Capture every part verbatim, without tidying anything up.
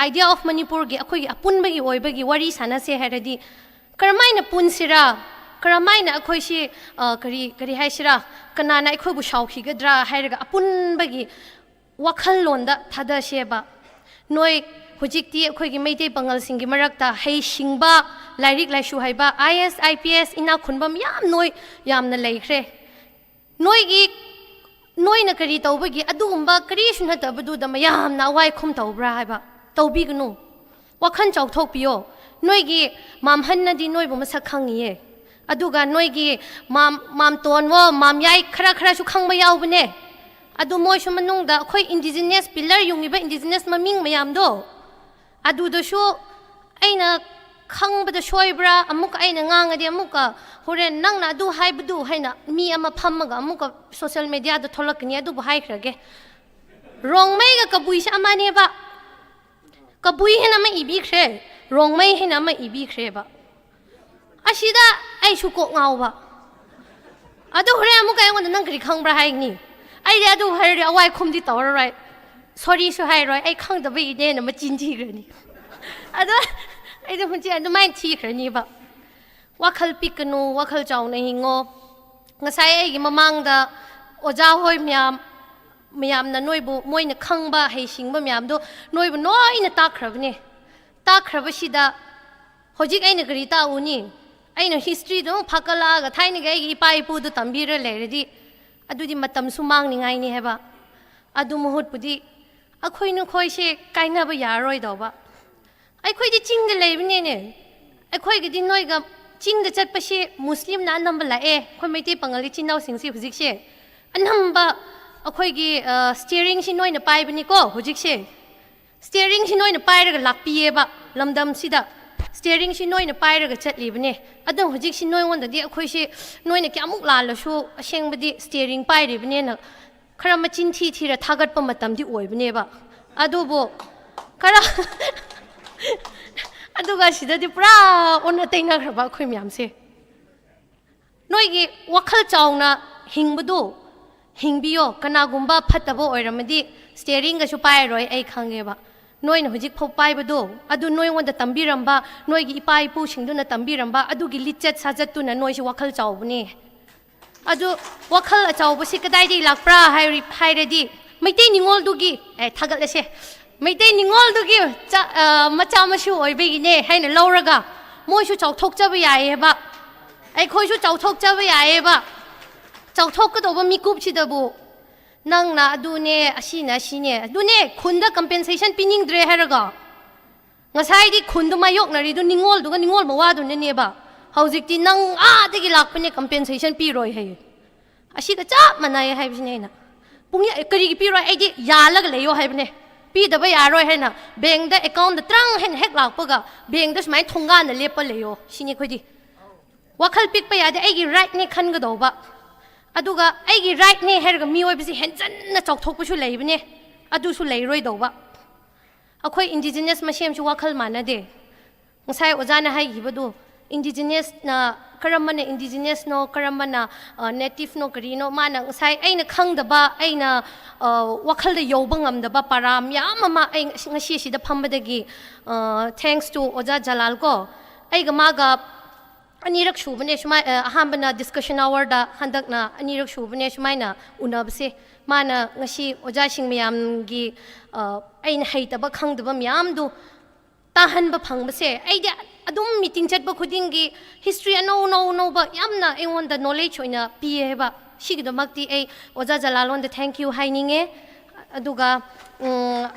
Idea of Manipurꯒꯤ, ꯑꯩꯈꯣꯏꯒꯤ ꯑꯄꯨꯟꯕꯒꯤ ꯑꯣꯏꯕꯒꯤ ꯋꯥꯔꯤ ꯁꯥꯟꯅꯁꯦ ꯍꯥꯏꯔꯗꯤ, ꯀꯔꯝꯍꯥꯏꯅ ꯄꯨꯟꯁꯤꯔꯥ? ꯀꯔꯝꯍꯥꯏꯅ ꯑꯩꯈꯣꯏꯁꯤ, ꯑ, ꯀꯔꯤ, ꯀꯔꯤ ꯍꯥꯏꯁꯤꯔꯥ? ꯀꯅꯥꯅ ꯑꯩꯈꯣꯏꯕꯨ ꯁꯥꯎꯈꯤꯒꯗ꯭ꯔꯥ ꯍꯥꯏꯔꯒ ꯑꯄꯨꯟꯕꯒꯤ ꯋꯥꯈꯜꯂꯣꯟꯗ ꯊꯥꯗꯁꯦꯕ꯫ ꯅꯣꯏ ꯍꯧꯖꯤꯛꯇꯤ ꯑꯩꯈꯣꯏꯒꯤ ꯃꯩꯇꯩ ꯄꯥꯉꯜꯁꯤꯡꯒꯤ ꯃꯔꯛꯇ ꯍꯩꯁꯤꯡꯕ, ꯂꯥꯏꯔꯤꯛ ꯂꯥꯏꯁꯨ ꯍꯩꯕ, IAS, IPS, ꯏꯅꯥꯛ ꯈꯨꯟꯕ ꯃꯌꯥꯝ ꯅꯣꯏ ꯌꯥꯝꯅ ꯂꯩꯈ꯭ꯔꯦ꯫ ꯅꯣꯏꯒꯤ, ꯅꯣꯏꯅ ꯀꯔꯤ ꯇꯧꯕꯒꯤ ꯑꯗꯨꯒꯨꯝꯕ ꯀꯔꯤꯁꯨ ꯅꯠꯇꯕꯗꯨꯗ ꯃꯌꯥꯝꯅ ꯑꯋꯥꯏ ꯈꯨꯝ ꯇꯧꯕ꯭ꯔꯥ ꯍꯥꯏꯕ? ꯇꯧꯕꯤꯒꯅꯨ꯫ ꯋꯥꯈꯜ ꯆꯥꯎꯊꯣꯛꯄꯤꯌꯣ꯫ ꯅꯣꯏꯒꯤ ꯃꯥꯝꯍꯟꯅꯗꯤ ꯅꯣꯏꯕꯨ ꯃꯁꯛ ꯈꯪꯉꯤꯌꯦ꯫ ꯑꯗꯨꯒ ꯅꯣꯏꯒꯤ ꯃꯥꯝ-, ꯃꯥꯝꯇꯣꯟꯋꯣ, ꯃꯥꯝꯌꯥꯏ ꯈꯔ ꯈꯔꯁꯨ ꯈꯪꯕ ꯌꯥꯎꯕꯅꯦ꯫ ꯑꯗꯨ ꯃꯣꯏꯁꯨ ꯃꯅꯨꯡꯗ ꯑꯩꯈꯣꯏ indigenous pillar ꯌꯨꯡꯉꯤꯕ indigenous ꯃꯃꯤꯡ ꯃꯌꯥꯝꯗꯣ, ꯑꯗꯨꯗꯁꯨ ꯑꯩꯅ ꯈꯪꯕꯗ ꯁꯣꯏꯕ꯭ꯔꯥ, ꯑꯃꯨꯛꯀ ꯑꯩꯅ ꯉꯥꯡꯉꯗꯤ ꯑꯃꯨꯛꯀ ꯍꯣꯔꯦꯟ ꯅꯪꯅ ꯑꯗꯨ ꯍꯥꯏꯕꯗꯨ ꯍꯥꯏꯅ ꯃꯤ ꯑꯃ ꯐꯝꯃꯒ ꯑꯃꯨꯛꯀ social mediaꯗ ꯊꯣꯛꯂꯛꯀꯅꯤ꯫ ꯑꯗꯨꯕꯨ ꯍꯥꯏꯈ꯭ꯔꯒꯦ, ꯔꯣꯡꯃꯩꯒ ꯀꯕꯨꯏꯁꯦ ꯑꯃꯅꯦꯕ꯫ ꯀꯕꯨꯏ ꯍꯥꯏꯅ ꯑꯃ ꯏꯕꯤꯈ꯭ꯔꯦ, ꯔꯣꯡꯃꯩ ꯍꯥꯏꯅ ꯑꯃ ꯏꯕꯤꯈ꯭ꯔꯦꯕ꯫ ꯑꯁꯤꯗ ꯑꯩꯁꯨ ꯀꯣꯛ ꯉꯥꯎꯕ꯫ ꯑꯗꯨ ꯍꯣꯔꯦꯟ ꯑꯃꯨꯛꯀ ꯑꯩꯉꯣꯟꯗ "ꯅꯪ ꯀꯔꯤ ꯈꯪꯕ꯭ꯔꯥ?" ꯍꯥꯏꯒꯅꯤ꯫ ꯑꯩꯗꯤ ꯑꯗꯨ ꯍꯥꯏꯔꯗꯤ ꯑꯋꯥꯏ ꯈꯨꯝꯗꯤ ꯇꯧꯔꯔꯣꯏ, ꯁꯣꯔꯤꯁꯨ ꯍꯥꯏꯔꯣꯏ, "ꯑꯩ ꯈꯪꯗꯕꯒꯤꯅꯦꯅ" ꯃꯆꯤꯟ ꯊꯤꯈ꯭ꯔꯅꯤ꯫ ꯑꯗꯣ ꯑꯩꯗꯣ ꯍꯧꯖꯤꯛ ꯑꯗꯨꯃꯥꯏꯅ ꯊꯤꯈ꯭ꯔꯅꯤꯕ꯫ ꯋꯥꯈꯜ ꯄꯤꯛꯀꯅꯨ, ꯋꯥꯈꯜ ꯆꯥꯎꯅ ꯍꯤꯡꯉꯣ꯫ ꯉꯁꯥꯏ ꯑꯩꯒꯤ ꯃꯃꯥꯡꯗ ꯑꯣꯖꯥ ꯍꯣꯏ ꯃꯌꯥꯝ, ꯃꯌꯥꯝꯅ ꯅꯣꯏꯕꯨ, ꯃꯣꯏꯅ ꯈꯪꯕ ꯍꯩꯁꯤꯡꯕ ꯃꯌꯥꯝꯗꯣ ꯅꯣꯏꯕꯨ ꯂꯣꯏꯅ ꯇꯥꯛꯈ꯭ꯔꯕꯅꯦ꯫ ꯇꯥꯛꯈ꯭ꯔꯕꯁꯤꯗ ꯍꯧꯖꯤꯛ ꯑꯩꯅ ꯀꯔꯤ ꯇꯥꯛꯎꯅꯤ? ꯑꯩꯅ historyꯗꯣ ꯑꯃꯨꯛ ꯐꯥꯀꯠꯂꯛꯑꯒ ꯊꯥꯏꯅꯒꯤ ꯑꯩꯒꯤ ꯏꯄꯥ ꯏꯄꯨꯗꯣ ꯇꯝꯕꯤꯔ ꯂꯩꯔꯗꯤ ꯑꯗꯨꯗꯤ ꯃꯇꯝꯁꯨ ꯃꯥꯡꯅꯤꯡꯉꯥꯏꯅꯤ ꯍꯥꯏꯕ꯫ ꯑꯗꯨ ꯃꯍꯨꯠꯄꯨꯗꯤ ꯑꯩꯈꯣꯏ ꯅꯈꯣꯏꯁꯦ ꯀꯥꯏꯅꯕ ꯌꯥꯔꯔꯣꯏꯗꯧꯕ꯫ ꯑꯩꯈꯣꯏꯗꯤ ꯆꯤꯡꯗ ꯂꯩꯕꯅꯤꯅꯦ꯫ ꯑꯩꯈꯣꯏꯒꯗꯤ ꯅꯣꯏꯒ ꯆꯤꯡꯗ ꯆꯠꯄꯁꯤ ꯃꯨꯁꯂꯤꯝꯅ ꯑꯅꯝꯕ ꯂꯥꯛꯑꯦ꯫ ꯑꯩꯈꯣꯏ ꯃꯩꯇꯩ ꯄꯥꯉꯜ ꯏꯆꯤꯟ ꯏꯅꯥꯎꯁꯤꯡꯁꯤ ꯍꯧꯖꯤꯛꯁꯦ ꯑꯅꯝꯕ ꯑꯩꯈꯣꯏꯒꯤ, ꯑ, steeringꯁꯤ ꯅꯣꯏꯅ ꯄꯥꯏꯕꯅꯤꯀꯣ ꯍꯧꯖꯤꯛꯁꯦ꯫ Steeringꯁꯤ ꯅꯣꯏꯅ ꯄꯥꯏꯔꯒ ꯂꯥꯛꯄꯤꯌꯦꯕ ꯂꯝꯗꯝꯁꯤꯗ꯫ Steeringꯁꯤ ꯅꯣꯏꯅ ꯄꯥꯏꯔꯒ ꯆꯠꯂꯤꯕꯅꯦ꯫ ꯑꯗꯣ ꯍꯧꯖꯤꯛꯁꯤ ꯅꯣꯏꯉꯣꯟꯗꯗꯤ ꯑꯩꯈꯣꯏꯁꯤ ꯅꯣꯏꯅ ꯀꯌꯥꯃꯨꯛ ꯂꯥꯜꯂꯁꯨ ꯑꯁꯦꯡꯕꯗꯤ steering ꯄꯥꯏꯔꯤꯕꯅꯦꯅ ꯈꯔ ꯃꯆꯤꯟ ꯊꯤ ꯊꯤꯔ ꯊꯥꯒꯠꯄ ꯃꯇꯝꯗꯤ ꯑꯣꯏꯕꯅꯦꯕ꯫ ꯑꯗꯨꯕꯨ ꯈꯔ ꯑꯗꯨꯒ ꯁꯤꯗꯗꯤ ꯄꯨꯔꯥ ꯑꯣꯟꯅ ꯇꯩꯅꯈ꯭ꯔꯕ ꯑꯩꯈꯣꯏ ꯃꯌꯥꯝꯁꯦ꯫ ꯅꯣꯏꯒꯤ ꯋꯥꯈꯜ ꯆꯥꯎꯅ ꯍꯤꯡꯕꯗꯨ ꯍꯤꯡꯕꯤꯌꯣ꯫ ꯀꯅꯥꯒꯨꯝꯕ ꯐꯠꯇꯕ ꯑꯣꯏꯔꯝꯃꯗꯤ steeringꯒꯁꯨ ꯄꯥꯏꯔꯔꯣꯏ, ꯑꯩ ꯈꯪꯉꯦꯕ꯫ ꯅꯣꯏꯅ ꯍꯧꯖꯤꯛ ꯐꯥꯎ ꯄꯥꯏꯕꯗꯣ, ꯑꯗꯨ ꯅꯣꯏꯉꯣꯟꯗ ꯇꯝꯕꯤꯔꯝꯕ, ꯅꯣꯏꯒꯤ ꯏꯄꯥ ꯏꯄꯨꯁꯤꯡꯗꯨꯅ ꯇꯝꯕꯤꯔꯝꯕ ꯑꯗꯨꯒꯤ ꯂꯤꯆꯠ ꯁꯥꯖꯠꯇꯨꯅ ꯅꯣꯏꯁꯨ ꯋꯥꯈꯜ ꯆꯥꯎꯕꯅꯦ꯫ ꯑꯗꯨ ꯋꯥꯈꯜ ꯑꯆꯧꯕꯁꯤ ꯀꯗꯥꯏꯗꯒꯤ ꯂꯥꯛꯄ꯭ꯔꯥ ꯍꯥꯏꯔꯤ-, ꯍꯥꯏꯔꯗꯤ, ꯃꯩꯇꯩ ꯅꯤꯉꯣꯜꯗꯨꯒꯤ, ꯑꯦ, ꯊꯥꯒꯠꯂꯁꯦ, ꯃꯩꯇꯩ ꯅꯤꯉꯣꯜꯗꯨꯒꯤ ꯆꯥ-, ꯑ, ꯃꯆꯥ ꯃꯁꯨ ꯑꯣꯏꯕꯒꯤꯅꯦ ꯍꯥꯏꯅ ꯂꯧꯔꯒ ꯃꯣꯏꯁꯨ ꯆꯥꯎꯊꯣꯛꯆꯕ ꯌꯥꯏꯌꯦꯕ, ꯑꯩꯈꯣꯏꯁꯨ ꯆꯥꯎꯊꯣꯛꯆꯕ ꯌꯥꯏꯌꯦꯕ꯫ ꯆꯥꯎꯊꯣꯛꯀꯗꯧꯕ ꯃꯤꯀꯨꯞꯁꯤꯗꯕꯨ ꯅꯪꯅ ꯑꯗꯨꯅꯦ, ꯑꯁꯤꯅ ꯑꯁꯤꯅꯦ, ꯑꯗꯨꯅꯦ, ꯈꯨꯟꯗ compensation ꯄꯤꯅꯤꯡꯗ꯭ꯔꯦ ꯍꯥꯏꯔꯒ, ꯉꯁꯥꯏꯗꯤ ꯈꯨꯟꯗ ꯃꯥꯌꯣꯛꯅꯔꯤꯗꯨ ꯅꯤꯉꯣꯜꯗꯨꯒ ꯅꯤꯉꯣꯜ ꯃꯋꯥꯗꯨꯅꯅꯦꯕ꯫ ꯍꯧꯖꯤꯛꯇꯤ ꯅꯪ ꯑꯥꯗꯒꯤ ꯂꯥꯛꯄꯅꯦ, compensation ꯄꯤꯔꯣꯏ ꯍꯥꯏꯌꯦ꯫ ꯑꯁꯤꯒ ꯆꯞ ꯃꯥꯟꯅꯩ ꯍꯥꯏꯕꯁꯤꯅꯦ ꯑꯩꯅ꯫ ꯄꯨꯡꯌꯥ-, ꯀꯔꯤꯒꯤ ꯄꯤꯔꯣꯏ? ꯑꯩꯗꯤ ꯌꯥꯜꯂꯒ ꯂꯩꯌꯣ ꯍꯥꯏꯕꯅꯦ꯫ ꯄꯤꯗꯕ ꯌꯥꯔꯣꯏ ꯍꯥꯏꯅ bankꯗ accountꯗ ꯇ꯭ꯔꯪ ꯍꯥꯏꯅ ꯍꯦꯛ ꯂꯥꯛꯄꯒ bankꯗ ꯁꯨꯃꯥꯏꯅ ꯊꯣꯡꯒꯥꯟꯗ ꯂꯦꯞꯄ ꯂꯩꯌꯣ ꯁꯤꯅꯤ ꯑꯩꯈꯣꯏꯗꯤ꯫ ꯋꯥꯈꯜ ꯄꯤꯛꯄ ꯌꯥꯗꯦ, ꯑꯩꯒꯤ rightꯅꯦ ꯈꯟꯒꯗꯧꯕ꯫ ꯑꯗꯨꯒ ꯑꯩꯒꯤ rightꯅꯦ ꯍꯥꯏꯔꯒ ꯃꯤꯑꯣꯏꯕꯁꯤ ꯍꯦꯟꯖꯟꯅ ꯆꯥꯎꯊꯣꯛꯄꯁꯨ ꯂꯩꯕꯅꯦ, ꯑꯗꯨꯁꯨ ꯂꯩꯔꯣꯏꯗꯧꯕ꯫ ꯑꯩꯈꯣꯏ indigenous ꯃꯁꯦꯟꯁꯨ ꯋꯥꯈꯜ ꯃꯥꯟꯅꯗꯦ꯫ ꯉꯁꯥꯏ ꯑꯣꯖꯥꯅ ꯍꯥꯏꯈꯤꯕꯗꯨ, indigenousꯅ, ꯀꯔꯝꯕꯅ indigenousꯅꯣ, ꯀꯔꯝꯕꯅ, ꯑ, nativeꯅꯣ, ꯀꯔꯤꯅꯣ, ꯃꯥꯅ ꯉꯁꯥꯏ ꯑꯩꯅ ꯈꯪꯗꯕ, ꯑꯩꯅ, ꯑ, ꯋꯥꯈꯜꯗ ꯌꯧꯕ ꯉꯝꯗꯕ ꯄꯔꯥ ꯃꯌꯥꯝ ꯑꯃ ꯑꯩ ꯉꯁꯤ, ꯉꯁꯤ ꯑꯁꯤꯗ ꯐꯝꯕꯗꯒꯤ, ꯑ, thanks to ꯑꯣꯖꯥ ꯖꯂꯥꯜ ꯀꯣ, ꯑꯩꯒ ꯃꯥꯒ ꯑꯅꯤꯔꯛ ꯁꯨꯕꯅꯦ ꯁꯨꯃꯥꯏ-, ꯑ, ꯑꯍꯥꯟꯕꯅ discussion hourꯗ, ꯍꯟꯗꯛꯅ ꯑꯅꯤꯔꯛ ꯁꯨꯕꯅꯦ ꯁꯨꯃꯥꯏꯅ ꯎꯅꯕꯁꯦ꯫ ꯃꯥꯅ ꯉꯁꯤ ꯑꯣꯖꯥꯁꯤꯡ ꯃꯌꯥꯝꯒꯤ, ꯑ, ꯑꯩꯅ ꯍꯩꯇꯕ ꯈꯪꯗꯕ ꯃꯌꯥꯝꯗꯨ ꯇꯥꯍꯟꯕ ꯐꯪꯕꯁꯦ, ꯑꯩꯗꯤ ꯑꯗꯨꯝ meeting ꯆꯠꯄ ꯈꯨꯗꯤꯡꯒꯤ history ꯑꯅꯧ ꯑꯅꯧ ꯑꯅꯧꯕ ꯌꯥꯝꯅ ꯑꯩꯉꯣꯟꯗ knowledge ꯑꯣꯏꯅ ꯄꯤꯌꯦ ꯍꯥꯏꯕ꯫ ꯁꯤꯒꯤꯗꯃꯛꯇꯤ ꯑꯩ ꯑꯣꯖꯥ ꯖꯂꯥꯜꯂꯣꯟꯗ thank you ꯍꯥꯏꯅꯤꯡꯉꯦ꯫ ꯑꯗꯨꯒ, ꯎꯝ,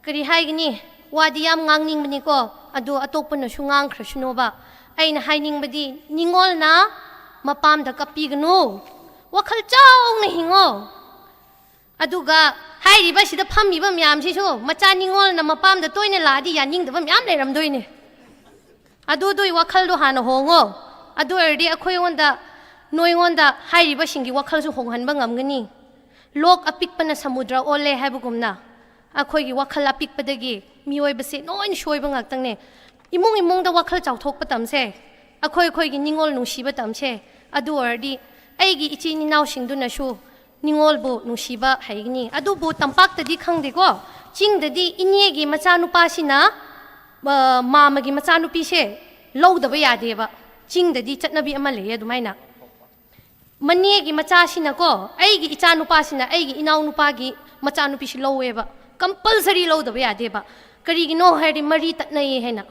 ꯀꯔꯤ ꯍꯥꯏꯒꯅꯤ, ꯋꯥꯗꯤ ꯌꯥꯝ ꯉꯥꯡꯅꯤꯡꯕꯅꯤꯀꯣ, ꯑꯗꯣ ꯑꯇꯣꯞꯄꯅꯁꯨ ꯉꯥꯡꯈ꯭ꯔꯁꯅꯨꯕ꯫ ꯑꯩꯅ ꯍꯥꯏꯅꯤꯡꯕꯗꯤ, ꯅꯤꯉꯣꯜꯅ ꯃꯄꯥꯝꯗ ꯀꯞꯄꯤꯒꯅꯨ, ꯋꯥꯈꯜ ꯆꯥꯎꯅ ꯍꯤꯡꯉꯣ꯫ ꯑꯗꯨꯒ ꯍꯥꯏꯔꯤꯕ ꯁꯤꯗ ꯐꯝꯃꯤꯕ ꯃꯌꯥꯝꯁꯤꯁꯨ ꯃꯆꯥ ꯅꯤꯉꯣꯜꯅ ꯃꯄꯥꯝꯗ ꯇꯣꯏꯅ ꯂꯥꯛꯑꯗꯤ ꯌꯥꯅꯤꯡꯗꯕ ꯃꯌꯥꯝ ꯂꯩꯔꯝꯗꯣꯏꯅꯦ꯫ ꯑꯗꯨꯗꯨꯒꯤ ꯋꯥꯈꯜꯗꯣ ꯍꯥꯟꯅ ꯍꯣꯡꯉꯣ꯫ ꯑꯗꯨ ꯑꯣꯏꯔꯗꯤ ꯑꯩꯈꯣꯏꯉꯣꯟꯗ, ꯅꯣꯏꯉꯣꯟꯗ ꯍꯥꯏꯔꯤꯕꯁꯤꯡꯒꯤ ꯋꯥꯈꯜꯁꯨ ꯍꯣꯡꯍꯟꯕ ꯉꯝꯒꯅꯤ꯫ ꯂꯣꯛ ꯑꯄꯤꯛꯄꯅ ꯁꯃꯨꯗ꯭ꯔ ꯑꯣꯜꯂꯦ ꯍꯥꯏꯕꯒꯨꯝꯅ, ꯑꯩꯈꯣꯏꯒꯤ ꯋꯥꯈꯜ ꯑꯄꯤꯛꯄꯗꯒꯤ ꯃꯤꯑꯣꯏꯕꯁꯦ ꯂꯣꯏꯅ ꯁꯣꯏꯕ ꯉꯥꯛꯇꯪꯅꯦ꯫ ꯏꯃꯨꯡ ꯏꯃꯨꯡꯗ ꯋꯥꯈꯜ ꯆꯥꯎꯊꯣꯛꯄ ꯇꯝꯁꯦ꯫ ꯑꯩꯈꯣꯏ ꯑꯩꯈꯣꯏꯒꯤ ꯅꯤꯉꯣꯜ ꯅꯨꯡꯁꯤꯕ ꯇꯝꯁꯦ꯫ ꯑꯗꯨ ꯑꯣꯏꯔꯗꯤ ꯑꯩꯒꯤ ꯏꯆꯤꯟ ꯏꯅꯥꯎꯁꯤꯡꯗꯨꯅꯁꯨ ꯅꯤꯉꯣꯜꯕꯨ ꯅꯨꯡꯁꯤꯕ ꯍꯩꯒꯅꯤ꯫ ꯑꯗꯨꯕꯨ ꯇꯝꯄꯥꯛꯇꯗꯤ ꯈꯪꯗꯦꯀꯣ, ꯆꯤꯡꯗꯗꯤ ꯏꯅꯦꯒꯤ ꯃꯆꯥꯅꯨꯄꯥꯁꯤꯅ, ꯑ, ꯃꯥꯃꯒꯤ ꯃꯆꯥꯅꯨꯄꯤꯁꯦ ꯂꯧꯗꯕ ꯌꯥꯗꯦꯕ꯫ ꯆꯤꯡꯗꯗꯤ ꯆꯠꯅꯕꯤ ꯑꯃ ꯂꯩꯌꯦ ꯑꯗꯨꯃꯥꯏꯅ꯫ ꯃꯅꯦꯒꯤ ꯃꯆꯥꯁꯤꯅꯀꯣ, ꯑꯩꯒꯤ ꯏꯆꯥꯅꯨꯄꯥꯁꯤꯅ ꯑꯩꯒꯤ ꯏꯅꯥꯎꯅꯨꯄꯥꯒꯤ ꯃꯆꯥꯅꯨꯄꯤꯁꯤ ꯂꯧꯋꯦꯕ꯫ Compulsory ꯂꯧꯗꯕ ꯌꯥꯗꯦꯕ꯫ ꯀꯔꯤꯒꯤꯅꯣ ꯍꯥꯏꯔꯗꯤ ꯃꯔꯤ ꯇꯠꯅꯩꯌꯦ ꯍꯥꯏꯅ꯫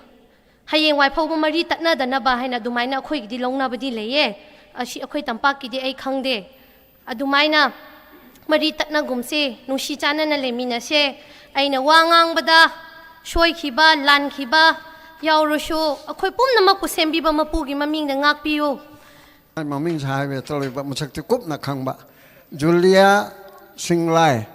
ꯍꯌꯦꯡꯋꯥꯏ ꯐꯥꯎꯕ ꯃꯔꯤ ꯇꯠꯅꯗꯅꯕ ꯍꯥꯏꯅ ꯑꯗꯨꯃꯥꯏꯅ ꯑꯩꯈꯣꯏꯒꯤꯗꯤ ꯂꯧꯅꯕꯗꯤ ꯂꯩꯌꯦ꯫ ꯑꯁꯤ ꯑꯩꯈꯣꯏ ꯇꯝꯄꯥꯛꯀꯤꯗꯤ ꯑꯩ ꯈꯪꯗꯦ꯫ ꯑꯗꯨꯃꯥꯏꯅ ꯃꯔꯤ ꯇꯠꯅꯒꯨꯝꯁꯦ, ꯅꯨꯡꯁꯤ ꯆꯥꯟꯅꯅ ꯂꯩꯃꯤꯟꯅꯁꯦ꯫ ꯑꯩꯅ ꯋꯥ ꯉꯥꯡꯕꯗ ꯁꯣꯏꯈꯤꯕ, ꯂꯥꯟꯈꯤꯕ ꯌꯥꯎꯔꯁꯨ, ꯑꯩꯈꯣꯏ ꯄꯨꯝꯅꯃꯛꯄꯨ ꯁꯦꯝꯕꯤꯕ ꯃꯄꯨꯒꯤ ꯃꯃꯤꯡꯗ ꯉꯥꯛꯄꯤꯌꯨ꯫ ꯑꯩ ꯃꯃꯤꯡꯁꯦ ꯍꯥꯏꯕ ꯍꯦꯛꯇ ꯂꯣꯏꯕ, ꯃꯁꯛꯇꯤ ꯀꯨꯞꯅ ꯈꯪꯕ꯫ ꯖꯨꯂꯤꯌꯥ ꯁꯤꯡꯂꯥꯏ,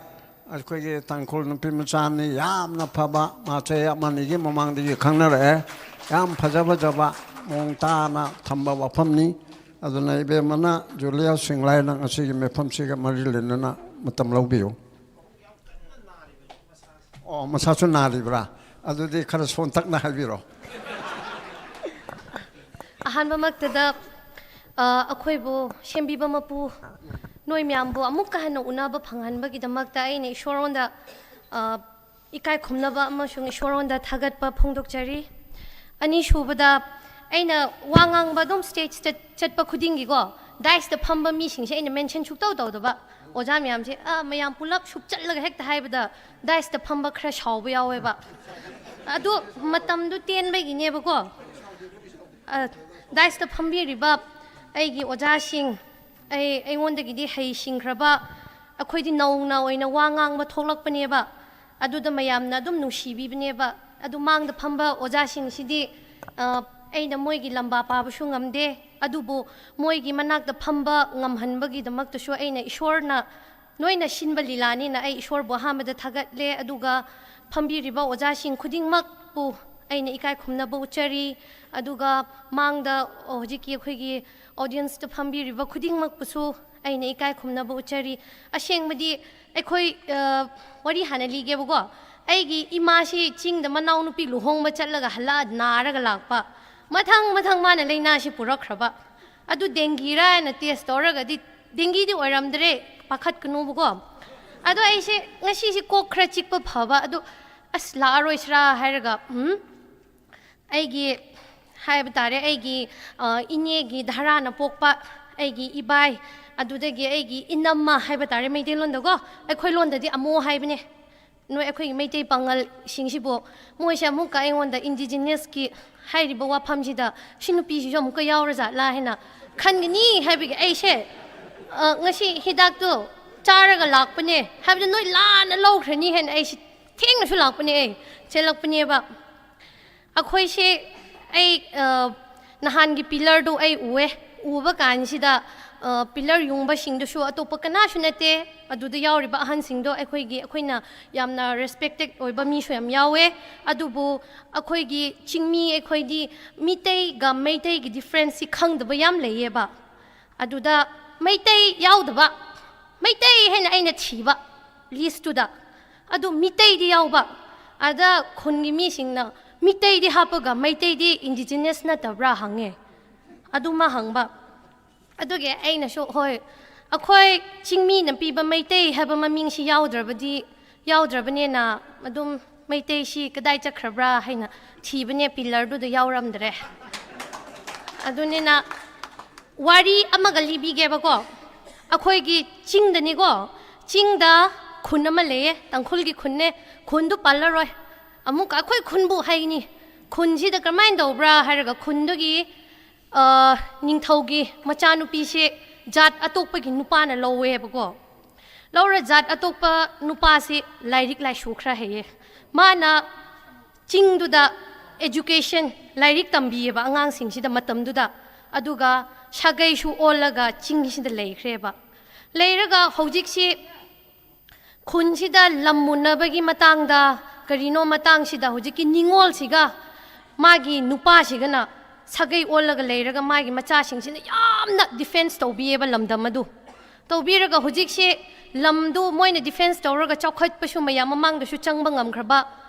ꯑꯩꯈꯣꯏꯒꯤ ꯇꯥꯡꯈꯨꯜ ꯅꯨꯄꯤ ꯃꯆꯥꯅꯤ, ꯌꯥꯝꯅ ꯐꯕ, ꯃꯥ ꯆꯍꯤ ꯑꯃꯅꯤꯒꯤ ꯃꯃꯥꯡꯗꯒꯤ ꯈꯪꯅꯔꯛꯑꯦ꯫ ꯌꯥꯝ ꯐꯖ ꯐꯖꯕ ꯃꯑꯣꯡ ꯇꯥꯅ ꯊꯝꯕ ꯋꯥꯐꯝꯅꯤ꯫ ꯑꯗꯨꯅ ꯏꯕꯦꯝꯃꯅ ꯖꯨꯂꯤꯌꯥ ꯁꯤꯡꯂꯥꯏꯅ ꯉꯁꯤꯒꯤ ꯃꯤꯐꯝꯁꯤꯒ ꯃꯔꯤ ꯂꯩꯅꯅ ꯃꯇꯝ ꯂꯧꯕꯤꯌꯨ꯫ ꯑꯣ, ꯃꯁꯥꯁꯨ ꯅꯥꯔꯤꯕ꯭ꯔꯥ? ꯑꯗꯨꯗꯤ ꯈꯔ ꯁꯣꯟꯇꯛꯅ ꯍꯥꯏꯕꯤꯔꯣ꯫ ꯑꯍꯥꯟꯕꯃꯛꯇꯗ, ꯑ, ꯑꯩꯈꯣꯏꯕꯨ ꯁꯦꯝꯕꯤꯕ ꯃꯄꯨ, ꯅꯣꯏ ꯃꯌꯥꯝꯕꯨ ꯑꯃꯨꯛꯀ ꯍꯟꯅ ꯎꯅꯕ ꯐꯪꯍꯟꯕꯒꯤꯗꯃꯛꯇ ꯑꯩꯅ ꯏꯁꯣꯔꯉꯣꯟꯗ, ꯑ, ꯏꯀꯥꯏ ꯈꯨꯝꯅꯕ ꯑꯃꯁꯨꯡ ꯏꯁꯣꯔꯉꯣꯟꯗ ꯊꯥꯒꯠꯄ ꯐꯣꯡꯗꯣꯛꯆꯔꯤ꯫ ꯑꯅꯤꯁꯨꯕꯗ, ꯑꯩꯅ ꯋꯥ ꯉꯥꯡꯕ ꯑꯗꯨꯝ stage ꯆꯠ-, ꯆꯠꯄ ꯈꯨꯗꯤꯡꯒꯤꯀꯣ, dais ꯇ ꯐꯝꯕ ꯃꯤꯁꯤꯡꯁꯦ ꯑꯩꯅ mention ꯁꯨꯛꯇꯧ ꯇꯧꯗꯕ꯫ ꯑꯣꯖꯥ ꯃꯌꯥꯝꯁꯦ, ꯑ, ꯃꯌꯥꯝ ꯄꯨꯂꯞ ꯁꯨꯞꯆꯠꯂꯒ ꯍꯦꯛꯇ ꯍꯥꯏꯕꯗ, dais ꯇ ꯐꯝꯕ ꯈꯔ ꯁꯥꯎꯕ ꯌꯥꯎꯋꯦꯕ꯫ ꯑꯗꯨ ꯃꯇꯝꯗꯨ ꯇꯦꯟꯕꯒꯤꯅꯦꯕꯀꯣ꯫ ꯑ, dais ꯇ ꯐꯝꯕꯤꯔꯤꯕ ꯑꯩꯒꯤ ꯑꯣꯖꯥꯁꯤꯡ, ꯑꯩ, ꯑꯩꯉꯣꯟꯗꯒꯤꯗꯤ ꯍꯩꯁꯤꯡꯈ꯭ꯔꯕ, ꯑꯩꯈꯣꯏꯗꯤ ꯅꯧꯅ ꯑꯣꯏꯅ ꯋꯥ ꯉꯥꯡꯕ ꯊꯣꯛꯂꯛꯄꯅꯦꯕ꯫ ꯑꯗꯨꯗ ꯃꯌꯥꯝꯅ ꯑꯗꯨꯝ ꯅꯨꯡꯁꯤꯕꯤꯕꯅꯦꯕ꯫ ꯑꯗꯨ ꯃꯥꯡꯗ ꯐꯝꯕ ꯑꯣꯖꯥꯁꯤꯡꯁꯤꯗꯤ, ꯑ, ꯑꯩꯅ ꯃꯣꯏꯒꯤ ꯂꯝꯕꯥ ꯄꯥꯕꯁꯨ ꯉꯝꯗꯦ꯫ ꯑꯗꯨꯕꯨ ꯃꯣꯏꯒꯤ ꯃꯅꯥꯛꯇ ꯐꯝꯕ ꯉꯝꯍꯟꯕꯒꯤꯗꯃꯛꯇꯁꯨ ꯑꯩꯅ ꯏꯁꯣꯔꯅ ꯅꯣꯏꯅ ꯁꯤꯟꯕ ꯂꯤꯂꯥꯅꯤꯅ ꯑꯩ ꯏꯁꯣꯔꯕꯨ ꯑꯍꯥꯟꯕꯗ ꯊꯥꯒꯠꯂꯦ꯫ ꯑꯗꯨꯒ ꯐꯝꯕꯤꯔꯤꯕ ꯑꯣꯖꯥꯁꯤꯡ ꯈꯨꯗꯤꯡꯃꯛꯄꯨ ꯑꯩꯅ ꯏꯀꯥꯏ ꯈꯨꯝꯅꯕ ꯎꯠꯆꯔꯤ꯫ ꯑꯗꯨꯒ ꯃꯥꯡꯗ ꯍꯧꯖꯤꯛꯀꯤ ꯑꯩꯈꯣꯏꯒꯤ audience ꯇ ꯐꯝꯕꯤꯔꯤꯕ ꯈꯨꯗꯤꯡꯃꯛꯄꯨꯁꯨ ꯑꯩꯅ ꯏꯀꯥꯏ ꯈꯨꯝꯅꯕ ꯎꯠꯆꯔꯤ꯫ ꯑꯁꯦꯡꯕꯗꯤ ꯑꯩꯈꯣꯏ, ꯑ, ꯋꯥꯔꯤ ꯍꯥꯟꯅ ꯂꯤꯒꯦꯕꯀꯣ꯫ ꯑꯩꯒꯤ ꯏꯃꯥꯁꯤ ꯆꯤꯡꯗ ꯃꯅꯥꯎꯅꯨꯄꯤ ꯂꯨꯍꯣꯡꯕ ꯆꯠꯂꯒ ꯍꯜꯂꯛꯑ ꯅꯥꯔꯒ ꯂꯥꯛꯄ꯫ ꯃꯊꯪ ꯃꯊꯪ ꯃꯥꯅ ꯂꯥꯏꯅꯥꯁꯤ ꯄꯨꯔꯛꯈ꯭ꯔꯕ꯫ ꯑꯗꯨ dengue ꯔꯥ ꯍꯥꯏꯅ test ꯇꯧꯔꯒꯗꯤ dengue ꯗꯤ ꯑꯣꯏꯔꯝꯗ꯭ꯔꯦ, ꯄꯥꯈꯠꯀꯅꯨꯕꯀꯣ꯫ ꯑꯗꯣ ꯑꯩꯁꯦ ꯉꯁꯤꯁꯦ ꯀꯣꯛ ꯈꯔ ꯆꯤꯛꯄ ꯐꯕ, ꯑꯗꯣ ꯑꯁ, ꯂꯥꯛꯑꯔꯣꯏꯁꯤꯔꯥ ꯍꯥꯏꯔꯒ, ꯎꯝ, ꯑꯩꯒꯤ, ꯍꯥꯏꯕ ꯇꯥꯔꯦ, ꯑꯩꯒꯤ, ꯑ, ꯏꯅꯦꯒꯤ ꯙꯔꯥꯅ ꯄꯣꯛꯄ ꯑꯩꯒꯤ ꯏꯕꯥꯏ, ꯑꯗꯨꯗꯒꯤ ꯑꯩꯒꯤ ꯏꯅꯝꯃ ꯍꯥꯏꯕ ꯇꯥꯔꯦ ꯃꯩꯇꯩꯂꯣꯟꯗꯀꯣ, ꯑꯩꯈꯣꯏ ꯂꯣꯟꯗꯗꯤ ꯑꯃꯣ ꯍꯥꯏꯕꯅꯦ꯫ ꯅꯣꯏ ꯑꯩꯈꯣꯏꯒꯤ ꯃꯩꯇꯩ ꯄꯥꯉꯜꯁꯤꯡꯁꯤꯕꯨ, ꯃꯣꯏꯁꯦ ꯑꯃꯨꯛꯀ ꯑꯩꯉꯣꯟꯗ ꯏꯟꯗꯤꯖꯤꯅꯁꯀꯤ ꯍꯥꯏꯔꯤꯕ ꯋꯥꯐꯝꯁꯤꯗ ꯁꯤ ꯅꯨꯄꯤꯁꯤꯁꯨ ꯑꯃꯨꯛꯀ ꯌꯥꯎꯔꯖꯥꯠꯂꯥ ꯍꯥꯏꯅ ꯈꯟꯒꯅꯤ ꯍꯥꯏꯕꯒꯤ ꯑꯩꯁꯦ, ꯑ, ꯉꯁꯤ ꯍꯤꯗꯥꯛꯇꯣ ꯆꯥꯔꯒ ꯂꯥꯛꯄꯅꯦ, ꯍꯥꯏꯕꯗꯤ ꯅꯣꯏ ꯂꯥꯟꯅ ꯂꯧꯈ꯭ꯔꯅꯤ ꯍꯥꯏꯅ ꯑꯩꯁꯦ ꯊꯦꯡꯅꯁꯨ ꯂꯥꯛꯄꯅꯦ, ꯑꯩ ꯆꯦꯜꯂꯛꯄꯅꯦꯕ꯫ ꯑꯩꯈꯣꯏꯁꯦ, ꯑꯩ, ꯑ, ꯅꯍꯥꯟꯒꯤ ꯄꯤꯂꯔꯗꯨ ꯑꯩ ꯎꯑꯦ꯫ ꯎꯕ ꯀꯥꯟꯁꯤꯗ, ꯑ, ꯄꯤꯂꯔ ꯌꯨꯡꯕꯁꯤꯡꯗꯨꯁꯨ ꯑꯇꯣꯞꯄ ꯀꯅꯥꯁꯨ ꯅꯠꯇꯦ, ꯑꯗꯨꯗ ꯌꯥꯎꯔꯤꯕ ꯑꯍꯟꯁꯤꯡꯗꯣ ꯑꯩꯈꯣꯏꯒꯤ, ꯑꯩꯈꯣꯏꯅ ꯌꯥꯝꯅ ꯔꯦꯁꯄꯦꯛꯇꯦꯠ ꯑꯣꯏꯕ ꯃꯤꯁꯨ ꯌꯥꯝ ꯌꯥꯎꯋꯦ꯫ ꯑꯗꯨꯕꯨ ꯑꯩꯈꯣꯏꯒꯤ ꯆꯤꯡꯃꯤ, ꯑꯩꯈꯣꯏꯗꯤ ꯃꯤꯇꯩꯒ ꯃꯩꯇꯩꯒꯤ ꯗꯤꯐ꯭ꯔꯦꯟꯁꯁꯤ ꯈꯪꯗꯕ ꯌꯥꯝ ꯂꯩꯌꯦꯕ꯫ ꯑꯗꯨꯗ ꯃꯩꯇꯩ ꯌꯥꯎꯗꯕ, ꯃꯩꯇꯩ ꯍꯥꯏꯅ ꯑꯩꯅ ꯊꯤꯕ ꯂꯤꯁꯇꯨꯗ, ꯑꯗꯨ ꯃꯤꯇꯩꯗꯤ ꯌꯥꯎꯕ꯫ ꯑꯗ ꯈꯨꯟꯒꯤ ꯃꯤꯁꯤꯡꯅ, "ꯃꯤꯇꯩꯗꯤ ꯍꯥꯞꯄꯒ ꯃꯩꯇꯩꯗꯤ ꯏꯟꯗꯤꯖꯤꯅꯁ ꯅꯠꯇꯕ꯭ꯔꯥ?" ꯍꯪꯉꯦ꯫ ꯑꯗꯨꯃ ꯍꯪꯕ꯫ ꯑꯗꯨꯒꯤ ꯑꯩꯅꯁꯨ, "ꯍꯣꯏ, ꯑꯩꯈꯣꯏ ꯆꯤꯡꯃꯤꯅ ꯄꯤꯕ ꯃꯩꯇꯩ ꯍꯥꯏꯕ ꯃꯃꯤꯡꯁꯤ ꯌꯥꯎꯗ꯭ꯔꯕꯗꯤ, ꯌꯥꯎꯗ꯭ꯔꯕꯅꯤꯅ ꯑꯗꯨꯝ ꯃꯩꯇꯩꯁꯤ ꯀꯗꯥꯏ ꯆꯠꯈ꯭ꯔꯕ꯭ꯔꯥ ꯍꯥꯏꯅ ꯊꯤꯕꯅꯦ, ꯄꯤꯂꯔꯗꯨꯗ ꯌꯥꯎꯔꯝꯗ꯭ꯔꯦ꯫" ꯑꯗꯨꯅꯤꯅ ꯋꯥꯔꯤ ꯑꯃꯒ ꯂꯤꯕꯤꯒꯦꯕꯀꯣ꯫ ꯑꯩꯈꯣꯏꯒꯤ ꯆꯤꯡꯗꯅꯤꯀꯣ, ꯆꯤꯡꯗ ꯈꯨꯟ ꯑꯃ ꯂꯩꯌꯦ, ꯇꯥꯡꯈꯨꯜꯒꯤ ꯈꯨꯟꯅꯦ꯫ ꯈꯨꯟꯗꯨ ꯄꯜꯂꯔꯣꯏ, ꯑꯃꯨꯛꯀ ꯑꯩꯈꯣꯏ ꯈꯨꯟꯕꯨ ꯍꯥꯏꯒꯅꯤ꯫ ꯈꯨꯟꯁꯤꯗ ꯀꯔꯝꯍꯥꯏꯅ ꯇꯧꯕ꯭ꯔꯥ ꯍꯥꯏꯔꯒ, ꯈꯨꯟꯗꯨꯒꯤ, ꯑ, ꯅꯤꯡꯊꯧꯒꯤ ꯃꯆꯥꯅꯨꯄꯤꯁꯦ ꯖꯥꯠ ꯑꯇꯣꯞꯄꯒꯤ ꯅꯨꯄꯥꯅ ꯂꯧꯋꯦꯕꯀꯣ꯫ ꯂꯧꯔ ꯖꯥꯠ ꯑꯇꯣꯞꯄ ꯅꯨꯄꯥꯁꯤ ꯂꯥꯏꯔꯤꯛ ꯂꯥꯏꯁꯨ ꯈꯔ ꯍꯩꯌꯦ꯫ ꯃꯥꯅ ꯆꯤꯡꯗꯨꯗ education, ꯂꯥꯏꯔꯤꯛ ꯇꯝꯕꯤꯌꯦꯕ ꯑꯉꯥꯡꯁꯤꯡꯁꯤꯗ ꯃꯇꯝꯗꯨꯗ꯫ ꯑꯗꯨꯒ ꯁꯥꯒꯩꯁꯨ ꯑꯣꯜꯂꯒ ꯆꯤꯡꯁꯤꯗ ꯂꯩꯈ꯭ꯔꯦꯕ꯫ ꯂꯩꯔꯒ ꯍꯧꯖꯤꯛꯁꯤ ꯈꯨꯟꯁꯤꯗ ꯂꯝ ꯃꯨꯟꯅꯕꯒꯤ ꯃꯇꯥꯡꯗ, ꯀꯔꯤꯅꯣ ꯃꯇꯥꯡꯁꯤꯗ ꯍꯧꯖꯤꯛꯀꯤ ꯅꯤꯉꯣꯜꯁꯤꯒ ꯃꯥꯒꯤ ꯅꯨꯄꯥꯁꯤꯒꯅ ꯁꯥꯒꯩ ꯑꯣꯜꯂꯒ ꯂꯩꯔꯒ ꯃꯥꯒꯤ ꯃꯆꯥꯁꯤꯡꯁꯤꯅ ꯌꯥꯝꯅ ꯗꯤꯐꯦꯟꯁ ꯇꯧꯕꯤꯌꯦꯕ ꯂꯝꯗꯝ ꯑꯗꯨ꯫ ꯇꯧꯕꯤꯔꯒ ꯍꯧꯖꯤꯛꯁꯤ ꯂꯝꯗꯨ ꯃꯣꯏꯅ ꯗꯤꯐꯦꯟꯁ ꯇꯧꯔꯒ ꯆꯥꯎꯈꯠꯄꯁꯨ ꯃꯌꯥꯝ ꯃꯃꯥꯡꯗꯁꯨ ꯆꯪꯕ ꯉꯝꯈ꯭ꯔꯕ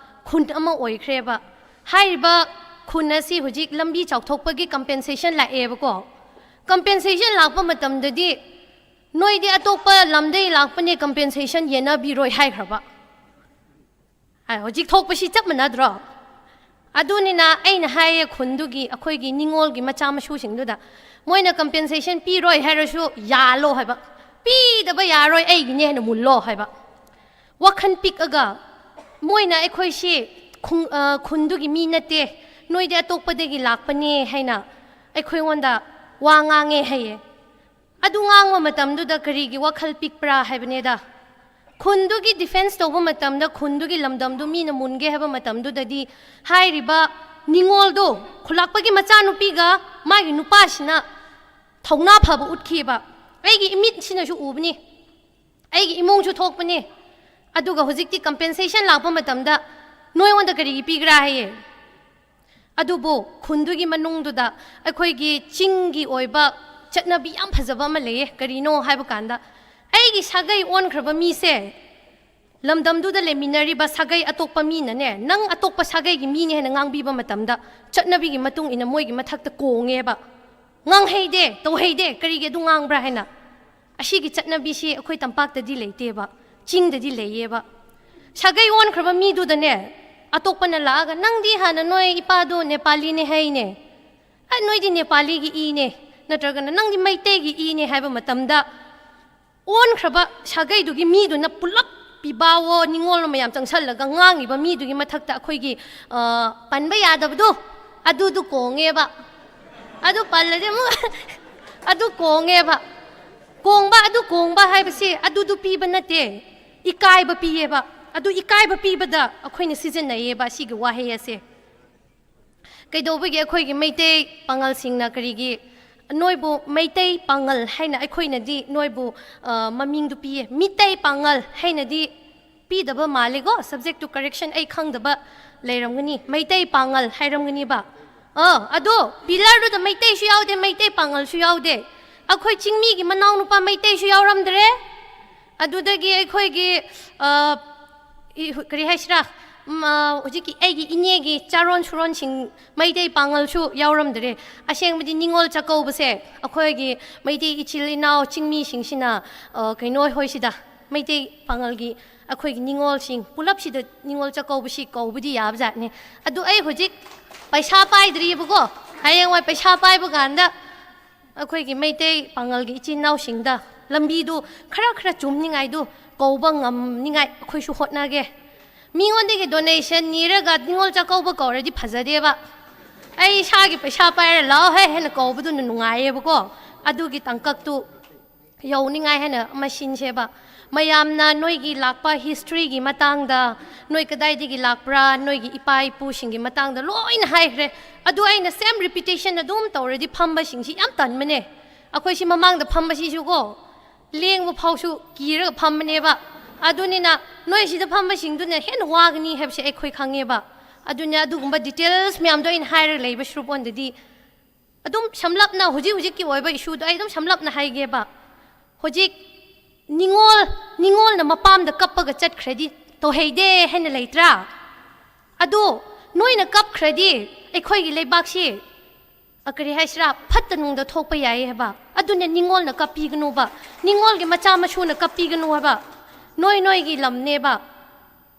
ꯈꯨꯟ ꯑꯃ ꯑꯣꯏꯈ꯭ꯔꯦꯕ꯫ ꯍꯥꯏꯔꯤꯕ ꯈꯨꯟ ꯑꯁꯤ ꯍꯧꯖꯤꯛ ꯂꯝꯕꯤ ꯆꯥꯎꯊꯣꯛꯄꯒꯤ ꯀꯝꯄꯦꯟꯁꯦꯁꯟ ꯂꯥꯛꯑꯦꯕꯀꯣ꯫ ꯀꯝꯄꯦꯟꯁꯦꯁꯟ ꯂꯥꯛꯄ ꯃꯇꯝꯗꯗꯤ ꯅꯣꯏꯗꯤ ꯑꯇꯣꯞꯄ ꯂꯝꯗꯒꯤ ꯂꯥꯛꯄꯅꯦ, ꯀꯝꯄꯦꯟꯁꯦꯁꯟ ꯌꯦꯟꯅꯕꯤꯔꯣꯏ ꯍꯥꯏꯈ꯭ꯔꯕ꯫ ꯍꯥꯏ, ꯍꯧꯖꯤꯛ ꯊꯣꯛꯄꯁꯤ ꯆꯞ ꯃꯥꯟꯅꯗ꯭ꯔꯣ? ꯑꯗꯨꯅꯤꯅ ꯑꯩꯅ ꯍꯥꯏꯌꯦ, ꯈꯨꯟꯗꯨꯒꯤ ꯑꯩꯈꯣꯏꯒꯤ ꯅꯤꯉꯣꯜꯒꯤ ꯃꯆꯥ ꯃꯁꯨꯁꯤꯡꯗꯨꯗ, ꯃꯣꯏꯅ ꯀꯝꯄꯦꯟꯁꯦꯁꯟ ꯄꯤꯔꯣꯏ ꯍꯥꯏꯔꯁꯨ ꯌꯥꯜꯂꯣ ꯍꯥꯏꯕ, ꯄꯤꯗꯕ ꯌꯥꯔꯣꯏ, ꯑꯩꯒꯤꯅꯦ ꯍꯥꯏꯅ ꯃꯨꯜꯂꯣ ꯍꯥꯏꯕ꯫ ꯋꯥꯈꯜ ꯄꯤꯛꯑꯒ ꯃꯣꯏꯅ ꯑꯩꯈꯣꯏꯁꯤ ꯈꯨꯡ-, ꯑ, ꯈꯨꯟꯗꯨꯒꯤ ꯃꯤ ꯅꯠꯇꯦ, ꯅꯣꯏꯗꯤ ꯑꯇꯣꯞꯄꯗꯒꯤ ꯂꯥꯛꯄꯅꯦ ꯍꯥꯏꯅ ꯑꯩꯈꯣꯏꯉꯣꯟꯗ ꯋꯥ ꯉꯥꯡꯉꯦ ꯍꯥꯏꯌꯦ꯫ ꯑꯗꯨ ꯉꯥꯡꯕ ꯃꯇꯝꯗꯨꯗ ꯀꯔꯤꯒꯤ ꯋꯥꯈꯜ ꯄꯤꯛꯄ꯭ꯔꯥ ꯍꯥꯏꯕꯅꯦꯗ꯫ ꯈꯨꯟꯗꯨꯒꯤ ꯗꯤꯐꯦꯟꯁ ꯇꯧꯕ ꯃꯇꯝꯗ, ꯈꯨꯟꯗꯨꯒꯤ ꯂꯝꯗꯝꯗꯨ ꯃꯤꯅ ꯃꯨꯟꯒꯦ ꯍꯥꯏꯕ ꯃꯇꯝꯗꯨꯗꯗꯤ, ꯍꯥꯏꯔꯤꯕ ꯅꯤꯉꯣꯜꯗꯣ, ꯈꯨꯜꯂꯥꯛꯄꯒꯤ ꯃꯆꯥꯅꯨꯄꯤꯒ ꯃꯥꯒꯤ ꯅꯨꯄꯥꯁꯤꯅ ꯊꯧꯅꯥ ꯐꯕ ꯎꯠꯈꯤꯕ꯫ ꯑꯩꯒꯤ ꯏꯃꯤꯠꯁꯤꯅꯁꯨ ꯎꯕꯅꯤ, ꯑꯩꯒꯤ ꯏꯃꯨꯡꯁꯨ ꯊꯣꯛꯄꯅꯤ꯫ ꯑꯗꯨꯒ ꯍꯧꯖꯤꯛꯇꯤ ꯀꯝꯄꯦꯟꯁꯦꯁꯟ ꯂꯥꯛꯄ ꯃꯇꯝꯗ ꯅꯣꯏꯉꯣꯟꯗ ꯀꯔꯤꯒꯤ ꯄꯤꯒ꯭ꯔꯥ ꯍꯥꯏꯌꯦ? ꯑꯗꯨꯕꯨ ꯈꯨꯟꯗꯨꯒꯤ ꯃꯅꯨꯡꯗꯨꯗ ꯑꯩꯈꯣꯏꯒꯤ ꯆꯤꯡꯒꯤ ꯑꯣꯏꯕ ꯆꯠꯅꯕꯤ ꯌꯥꯝ ꯐꯖꯕ ꯑꯃ ꯂꯩꯌꯦ꯫ ꯀꯔꯤꯅꯣ ꯍꯥꯏꯕ ꯀꯥꯟꯗ, ꯑꯩꯒꯤ ꯁꯥꯒꯩ ꯑꯣꯟꯈ꯭ꯔꯕ ꯃꯤꯁꯦ, ꯂꯝꯗꯝꯗꯨꯗ ꯂꯩꯃꯤꯟꯅꯔꯤꯕ ꯁꯥꯒꯩ ꯑꯇꯣꯞꯄ ꯃꯤꯅꯅꯦ, ꯅꯪ ꯑꯇꯣꯞꯄ ꯁꯥꯒꯩꯒꯤ ꯃꯤꯅꯦ ꯍꯥꯏꯅ ꯉꯥꯡꯕꯤꯕ ꯃꯇꯝꯗ, ꯆꯠꯅꯕꯤꯒꯤ ꯃꯇꯨꯡ ꯏꯟꯅ ꯃꯣꯏꯒꯤ ꯃꯊꯛꯇ ꯀꯣꯡꯉꯦꯕ꯫ ꯉꯥꯡꯍꯩꯗꯦ, ꯇꯧꯍꯩꯗꯦ, ꯀꯔꯤꯒꯤ ꯑꯗꯨ ꯉꯥꯡꯕ꯭ꯔꯥ ꯍꯥꯏꯅ꯫ ꯑꯁꯤꯒꯤ ꯆꯠꯅꯕꯤꯁꯤ ꯑꯩꯈꯣꯏ ꯇꯝꯄꯥꯛꯇꯗꯤ ꯂꯩꯇꯦꯕ, ꯆꯤꯡꯗꯗꯤ ꯂꯩꯌꯦꯕ꯫ ꯁꯥꯒꯩ ꯑꯣꯟꯈ꯭ꯔꯕ ꯃꯤꯗꯨꯗꯅꯦ, ꯑꯇꯣꯞꯄꯅ ꯂꯥꯛꯑꯒ, "ꯅꯪꯗꯤ ꯍꯥꯟꯅ ꯅꯣꯏ ꯏꯄꯥꯗꯣ ꯅꯦꯄꯥꯂꯤꯅꯦ ꯍꯥꯏꯅꯦ, ꯑ, ꯅꯣꯏꯗꯤ ꯅꯦꯄꯥꯂꯤꯒꯤ ꯏꯅꯦ, ꯅꯠꯇ꯭ꯔꯒꯅ ꯅꯪꯗꯤ ꯃꯩꯇꯩꯒꯤ ꯏꯅꯦ" ꯍꯥꯏꯕ ꯃꯇꯝꯗ, ꯑꯣꯟꯈ꯭ꯔꯕ ꯁꯥꯒꯩꯗꯨꯒꯤ ꯃꯤꯗꯨꯅ ꯄꯨꯂꯞ, ꯄꯤꯕꯥꯋꯣ ꯅꯤꯉꯣꯜ ꯃꯌꯥꯝ ꯆꯪꯁꯜꯂꯒ ꯉꯥꯡꯉꯤꯕ ꯃꯤꯗꯨꯒꯤ ꯃꯊꯛꯇ ꯑꯩꯈꯣꯏꯒꯤ, ꯑ, ꯄꯟꯕ ꯌꯥꯗꯕꯗꯣ, ꯑꯗꯨꯗꯨ ꯀꯣꯡꯉꯦꯕ꯫ ꯑꯗꯨ ꯄꯜꯂꯗꯤ ꯑꯃꯨꯛ ꯑꯗꯨ ꯀꯣꯡꯉꯦꯕ꯫ ꯀꯣꯡꯕ, ꯑꯗꯨ ꯀꯣꯡꯕ ꯍꯥꯏꯕꯁꯤ ꯑꯗꯨꯗꯨ ꯄꯤꯕ ꯅꯠꯇꯦ, ꯏꯀꯥꯏꯕ ꯄꯤꯌꯦꯕ꯫ ꯑꯗꯨ ꯏꯀꯥꯏꯕ ꯄꯤꯕꯗ ꯑꯩꯈꯣꯏꯅ ꯁꯤꯖꯤꯟꯅꯩꯌꯦꯕ ꯑꯁꯤꯒꯤ ꯋꯥꯍꯩ ꯑꯁꯦ꯫ ꯀꯩꯗꯧꯕꯒꯤ ꯑꯩꯈꯣꯏꯒꯤ ꯃꯩꯇꯩ ꯄꯥꯉꯜꯁꯤꯡꯅ ꯀꯔꯤꯒꯤ ꯅꯣꯏꯕꯨ ꯃꯩꯇꯩ ꯄꯥꯉꯜ ꯍꯥꯏꯅ, ꯑꯩꯈꯣꯏꯅꯗꯤ ꯅꯣꯏꯕꯨ, ꯑ, ꯃꯃꯤꯡꯗꯨ ꯄꯤꯌꯦ, ꯃꯤꯇꯩ ꯄꯥꯉꯜ ꯍꯥꯏꯅꯗꯤ ꯄꯤꯗꯕ ꯃꯥꯜꯂꯦꯀꯣ? Subject to correction, ꯑꯩ ꯈꯪꯗꯕ ꯂꯩꯔꯝꯒꯅꯤ꯫ ꯃꯩꯇꯩ ꯄꯥꯉꯜ ꯍꯥꯏꯔꯝꯒꯅꯤꯕ꯫ ꯑ, ꯑꯗꯣ ꯄꯤꯂꯔꯗꯨꯗ ꯃꯩꯇꯩꯁꯨ ꯌꯥꯎꯗꯦ, ꯃꯩꯇꯩ ꯄꯥꯉꯜꯁꯨ ꯌꯥꯎꯗꯦ꯫ ꯑꯩꯈꯣꯏ ꯆꯤꯡꯃꯤꯒꯤ ꯃꯅꯥꯎꯅꯨꯄꯥ ꯃꯩꯇꯩꯁꯨ ꯌꯥꯎꯔꯝꯗ꯭ꯔꯦ꯫ ꯑꯗꯨꯗꯒꯤ ꯑꯩꯈꯣꯏꯒꯤ, ꯑ, ꯏ-, ꯀꯔꯤ ꯍꯥꯏꯁꯤꯔꯥ, ꯎꯝ, ꯑ, ꯍꯧꯖꯤꯛꯀꯤ ꯑꯩꯒꯤ ꯏꯅꯦꯒꯤ ꯆꯥꯔꯣꯟ ꯁꯨꯔꯣꯟꯁꯤꯡ ꯃꯩꯇꯩ ꯄꯥꯉꯜꯁꯨ ꯌꯥꯎꯔꯝꯗ꯭ꯔꯦ꯫ ꯑꯁꯦꯡꯕꯗꯤ ꯅꯤꯉꯣꯜ ꯆꯥꯛꯀꯧꯕꯁꯦ ꯑꯩꯈꯣꯏꯒꯤ ꯃꯩꯇꯩ ꯏꯆꯤꯜ ꯏꯅꯥꯎ ꯆꯤꯡꯃꯤꯁꯤꯡꯁꯤꯅ, ꯑ, ꯀꯩꯅꯣ ꯍꯣꯏꯁꯤꯗ, ꯃꯩꯇꯩ ꯄꯥꯉꯜꯒꯤ ꯑꯩꯈꯣꯏꯒꯤ ꯅꯤꯉꯣꯜꯁꯤꯡ ꯄꯨꯂꯞꯁꯤꯗ ꯅꯤꯉꯣꯜ ꯆꯥꯛꯀꯧꯕꯁꯤ ꯀꯧꯕꯗꯤ ꯌꯥꯕꯖꯥꯠꯅꯤ꯫ ꯑꯗꯨ ꯑꯩ ꯍꯧꯖꯤꯛ ꯄꯩꯁꯥ ꯄꯥꯏꯗ꯭ꯔꯤꯕꯀꯣ, ꯍꯌꯦꯡꯋꯥꯏ ꯄꯩꯁꯥ ꯄꯥꯏꯕ ꯀꯥꯟꯗ ꯑꯩꯈꯣꯏꯒꯤ ꯃꯩꯇꯩ ꯄꯥꯉꯜꯒꯤ ꯏꯆꯤꯟ ꯏꯅꯥꯎꯁꯤꯡꯗ ꯂꯝꯕꯤꯗꯨ ꯈꯔ ꯈꯔ ꯆꯨꯝꯅꯤꯡꯉꯥꯏꯗꯨ ꯀꯧꯕ ꯉꯝꯅꯤꯡꯉꯥꯏ ꯑꯩꯈꯣꯏꯁꯨ ꯍꯣꯠꯅꯒꯦ꯫ ꯃꯤꯉꯣꯟꯗꯒꯤ donation ꯅꯤꯔꯒ ꯅꯤꯉꯣꯜ ꯆꯥꯛꯀꯧꯕ ꯀꯧꯔꯗꯤ ꯐꯖꯗꯦꯕ꯫ ꯑꯩ ꯏꯁꯥꯒꯤ ꯄꯩꯁꯥ ꯄꯥꯏꯔ ꯂꯥꯛꯑꯣ ꯍꯦ ꯍꯥꯏꯅ ꯀꯧꯕꯗꯨꯅ ꯅꯨꯡꯉꯥꯏꯌꯦꯕꯀꯣ꯫ ꯑꯗꯨꯒꯤ ꯇꯥꯡꯀꯛꯇꯨ ꯌꯧꯅꯤꯡꯉꯥꯏ ꯍꯥꯏꯅ ꯑꯃ ꯁꯤꯟꯁꯦꯕ꯫ ꯃꯌꯥꯝꯅ ꯅꯣꯏꯒꯤ ꯂꯥꯛꯄ historyꯒꯤ ꯃꯇꯥꯡꯗ, ꯅꯣꯏ ꯀꯗꯥꯏꯗꯒꯤ ꯂꯥꯛꯄ꯭ꯔꯥ, ꯅꯣꯏꯒꯤ ꯏꯄꯥ ꯏꯄꯨꯁꯤꯡꯒꯤ ꯃꯇꯥꯡꯗ ꯂꯣꯏꯅ ꯍꯥꯏꯈ꯭ꯔꯦ꯫ ꯑꯗꯨ ꯑꯩꯅ same repetition ꯑꯗꯨꯝ ꯇꯧꯔꯗꯤ ꯐꯝꯕꯁꯤꯡꯁꯤ ꯌꯥꯝ ꯇꯟꯕꯅꯦ꯫ ꯑꯩꯈꯣꯏ ꯁꯤ ꯃꯃꯥꯡꯗ ꯐꯝꯕꯁꯤꯁꯨꯀꯣ, ꯂꯦꯡꯕ ꯐꯥꯎꯁꯨ ꯀꯤꯔꯒ ꯐꯝꯕꯅꯦꯕ꯫ ꯑꯗꯨꯅꯤꯅ ꯅꯣꯏ ꯁꯤꯗ ꯐꯝꯕꯁꯤꯡꯗꯨꯅ ꯍꯦꯟꯅ ꯋꯥꯒꯅꯤ ꯍꯥꯏꯕꯁꯦ ꯑꯩꯈꯣꯏ ꯈꯪꯉꯦꯕ꯫ ꯑꯗꯨꯅ ꯑꯗꯨꯒꯨꯝꯕ details ꯃꯌꯥꯝꯗꯣ ꯑꯩꯅ ꯍꯥꯏꯔꯒ ꯂꯩꯕ ꯁꯔꯨꯛ ꯑꯣꯟꯗꯗꯤ, ꯑꯗꯨꯝ ꯁꯝꯂꯞꯅ, ꯍꯧꯖꯤꯛ ꯍꯧꯖꯤꯛꯀꯤ ꯑꯣꯏꯕ issueꯗꯣ ꯑꯩ ꯑꯗꯨꯝ ꯁꯝꯂꯞꯅ ꯍꯥꯏꯒꯦꯕ꯫ ꯍꯧꯖꯤꯛ ꯅꯤꯉꯣꯜ, ꯅꯤꯉꯣꯜꯅ ꯃꯄꯥꯝꯗ ꯀꯞꯄꯒ ꯆꯠꯈ꯭ꯔꯗꯤ ꯇꯧꯍꯩꯗꯦ ꯍꯥꯏꯅ ꯂꯩꯇ꯭ꯔꯥ? ꯑꯗꯣ ꯅꯣꯏꯅ ꯀꯞꯈ꯭ꯔꯗꯤ ꯑꯩꯈꯣꯏꯒꯤ ꯂꯩꯕꯥꯛꯁꯤ, ꯑ, ꯀꯔꯤ ꯍꯥꯏꯁꯤꯔꯥ, ꯐꯠꯇ ꯅꯨꯡꯗ ꯊꯣꯛꯄ ꯌꯥꯏ ꯍꯥꯏꯕ꯫ ꯑꯗꯨꯅ ꯅꯤꯉꯣꯜꯅ ꯀꯞꯄꯤꯒꯅꯨꯕ, ꯅꯤꯉꯣꯜꯒꯤ ꯃꯆꯥ ꯃꯁꯨꯅ ꯀꯞꯄꯤꯒꯅꯨ ꯍꯥꯏꯕ꯫ ꯅꯣꯏ ꯅꯣꯏꯒꯤ ꯂꯝꯅꯦꯕ꯫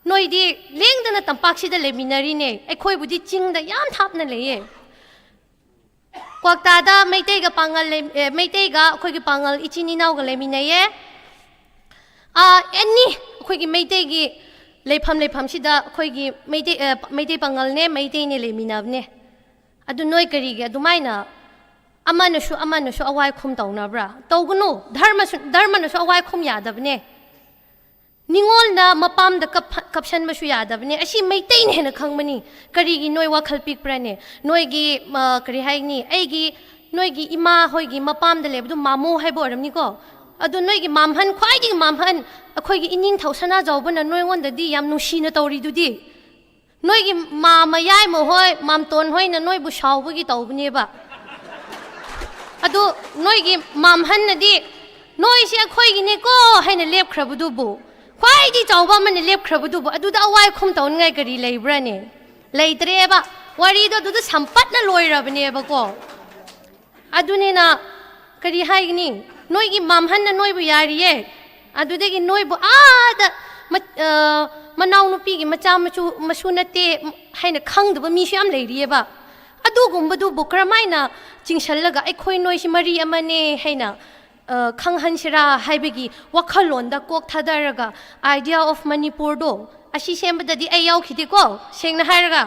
ꯅꯣꯏꯗꯤ ꯂꯦꯡꯗꯅ ꯇꯝꯄꯥꯛꯁꯤꯗ ꯂꯩꯃꯤꯟꯅꯔꯤꯅꯦ, ꯑꯩꯈꯣꯏꯕꯨꯗꯤ ꯆꯤꯡꯗ ꯌꯥꯝ ꯊꯥꯞꯅ ꯂꯩꯌꯦ꯫ ꯀ꯭ꯋꯥꯛꯇꯥꯗ ꯃꯩꯇꯩꯒ ꯄꯥꯉꯜ ꯂꯩ-, ꯑꯦ, ꯃꯩꯇꯩꯒ ꯑꯩꯈꯣꯏꯒꯤ ꯄꯥꯉꯜ ꯏꯆꯤꯟ ꯏꯅꯥꯎꯒ ꯂꯩꯃꯤꯟꯅꯩꯌꯦ꯫ ꯑꯥ, any ꯑꯩꯈꯣꯏꯒꯤ ꯃꯩꯇꯩꯒꯤ ꯂꯩꯐꯝ, ꯂꯩꯐꯝꯁꯤꯗ ꯑꯩꯈꯣꯏꯒꯤ ꯃꯩꯇꯩ, ꯑ, ꯃꯩꯇꯩ ꯄꯥꯉꯜꯅꯦ, ꯃꯩꯇꯩꯅꯦ ꯂꯩꯃꯤꯟꯅꯕꯅꯦ꯫ ꯑꯗꯨ ꯅꯣꯏ ꯀꯔꯤꯒꯤ ꯑꯗꯨꯃꯥꯏꯅ ꯑꯃꯅꯁꯨ ꯑꯃꯅꯁꯨ ꯑꯋꯥꯏ ꯈꯨꯝ ꯇꯧꯅꯕ꯭ꯔꯥ? ꯇꯧꯒꯅꯨ꯫ ꯙꯔꯃꯁꯨ, ꯙꯔꯃꯅꯁꯨ ꯑꯋꯥꯏ ꯈꯨꯝ ꯌꯥꯗꯕꯅꯦ꯫ ꯅꯤꯉꯣꯜꯅ ꯃꯄꯥꯝꯗ ꯀꯞ-, ꯀꯞꯁꯟꯕꯁꯨ ꯌꯥꯗꯕꯅꯦ꯫ ꯑꯁꯤ ꯃꯩꯇꯩꯅ ꯍꯦꯟꯅ ꯈꯪꯕꯅꯤ꯫ ꯀꯔꯤꯒꯤ ꯅꯣꯏ ꯋꯥꯈꯜ ꯄꯤꯛꯄ꯭ꯔꯥꯅꯦ? ꯅꯣꯏꯒꯤ, ꯑ, ꯀꯔꯤ ꯍꯥꯏꯒꯅꯤ, ꯑꯩꯒꯤ, ꯅꯣꯏꯒꯤ ꯏꯃꯥ ꯍꯣꯏꯒꯤ ꯃꯄꯥꯝꯗ ꯂꯩꯕꯗꯨ ꯃꯥꯃꯣ ꯍꯥꯏꯕ ꯑꯣꯏꯔꯝꯅꯤꯀꯣ꯫ ꯑꯗꯨ ꯅꯣꯏꯒꯤ ꯃꯥꯝꯍꯟ, ꯈ꯭ꯋꯥꯏꯗꯒꯤ ꯃꯥꯝꯍꯟ ꯑꯩꯈꯣꯏꯒꯤ ꯏꯅꯤꯡꯊꯧ ꯁꯅꯥꯖꯥꯎꯕꯅ ꯅꯣꯏꯉꯣꯟꯗꯗꯤ ꯌꯥꯝ ꯅꯨꯡꯁꯤꯅ ꯇꯧꯔꯤꯗꯨꯗꯤ꯫ ꯅꯣꯏꯒꯤ ꯃꯥ ꯃꯌꯥꯏꯃ ꯍꯣꯏ, ꯃꯥꯝꯇꯣꯟ ꯍꯣꯏꯅ ꯅꯣꯏꯕꯨ ꯁꯥꯎꯕꯒꯤ ꯇꯧꯕꯅꯦꯕ꯫ ꯑꯗꯨ ꯅꯣꯏꯒꯤ ꯃꯥꯝꯍꯟꯅꯗꯤ, "ꯅꯣꯏꯁꯦ ꯑꯩꯈꯣꯏꯒꯤꯅꯦꯀꯣ" ꯍꯥꯏꯅ ꯂꯦꯞꯈ꯭ꯔꯕꯗꯨꯕꯨ, ꯈ꯭ꯋꯥꯏꯗꯒꯤ ꯆꯥꯎꯕ ꯑꯃꯅ ꯂꯦꯞꯈ꯭ꯔꯕꯗꯨꯕꯨ ꯑꯗꯨꯗ ꯑꯋꯥꯏ ꯈꯨꯝ ꯇꯧꯅꯤꯡꯉꯥꯏ ꯀꯔꯤ ꯂꯩꯕ꯭ꯔꯥꯅꯦ? ꯂꯩꯇ꯭ꯔꯦꯕ꯫ ꯋꯥꯔꯤꯗꯣ ꯑꯗꯨꯗ ꯁꯝꯄꯠꯅ ꯂꯣꯏꯔꯕꯅꯦꯕꯀꯣ꯫ ꯑꯗꯨꯅꯤꯅ ꯀꯔꯤ ꯍꯥꯏꯒꯅꯤ? ꯅꯣꯏꯒꯤ ꯃꯥꯝꯍꯟꯅ ꯅꯣꯏꯕꯨ ꯌꯥꯔꯤꯌꯦ, ꯑꯗꯨꯗꯒꯤ ꯅꯣꯏꯕꯨ ꯑꯥꯗ ꯃ-, ꯑ, ꯃꯅꯥꯎꯅꯨꯄꯤꯒꯤ ꯃꯆꯥ ꯃꯁꯨ, ꯃꯁꯨ ꯅꯠꯇꯦ ꯍꯥꯏꯅ ꯈꯪꯗꯕ ꯃꯤꯁꯨ ꯌꯥꯝ ꯂꯩꯔꯤꯌꯦꯕ꯫ ꯑꯗꯨꯒꯨꯝꯕꯗꯨꯕꯨ ꯀꯔꯝꯍꯥꯏꯅ ꯆꯤꯡꯁꯜꯂꯒ ꯑꯩꯈꯣꯏ ꯅꯣꯏꯁꯤ ꯃꯔꯤ ꯑꯃꯅꯦ ꯍꯥꯏꯅ, ꯑ, ꯈꯪꯍꯟꯁꯤꯔꯥ ꯍꯥꯏꯕꯒꯤ ꯋꯥꯈꯜꯂꯣꯟꯗ ꯀꯣꯛ ꯊꯥꯗꯔꯒ Idea of ꯃꯅꯤꯄꯨꯔꯗꯣ ꯑꯁꯤ ꯁꯦꯝꯕꯗꯗꯤ ꯑꯩ ꯌꯥꯎꯈꯤꯗꯦꯀꯣ, ꯁꯦꯡꯅ ꯍꯥꯏꯔꯒ꯫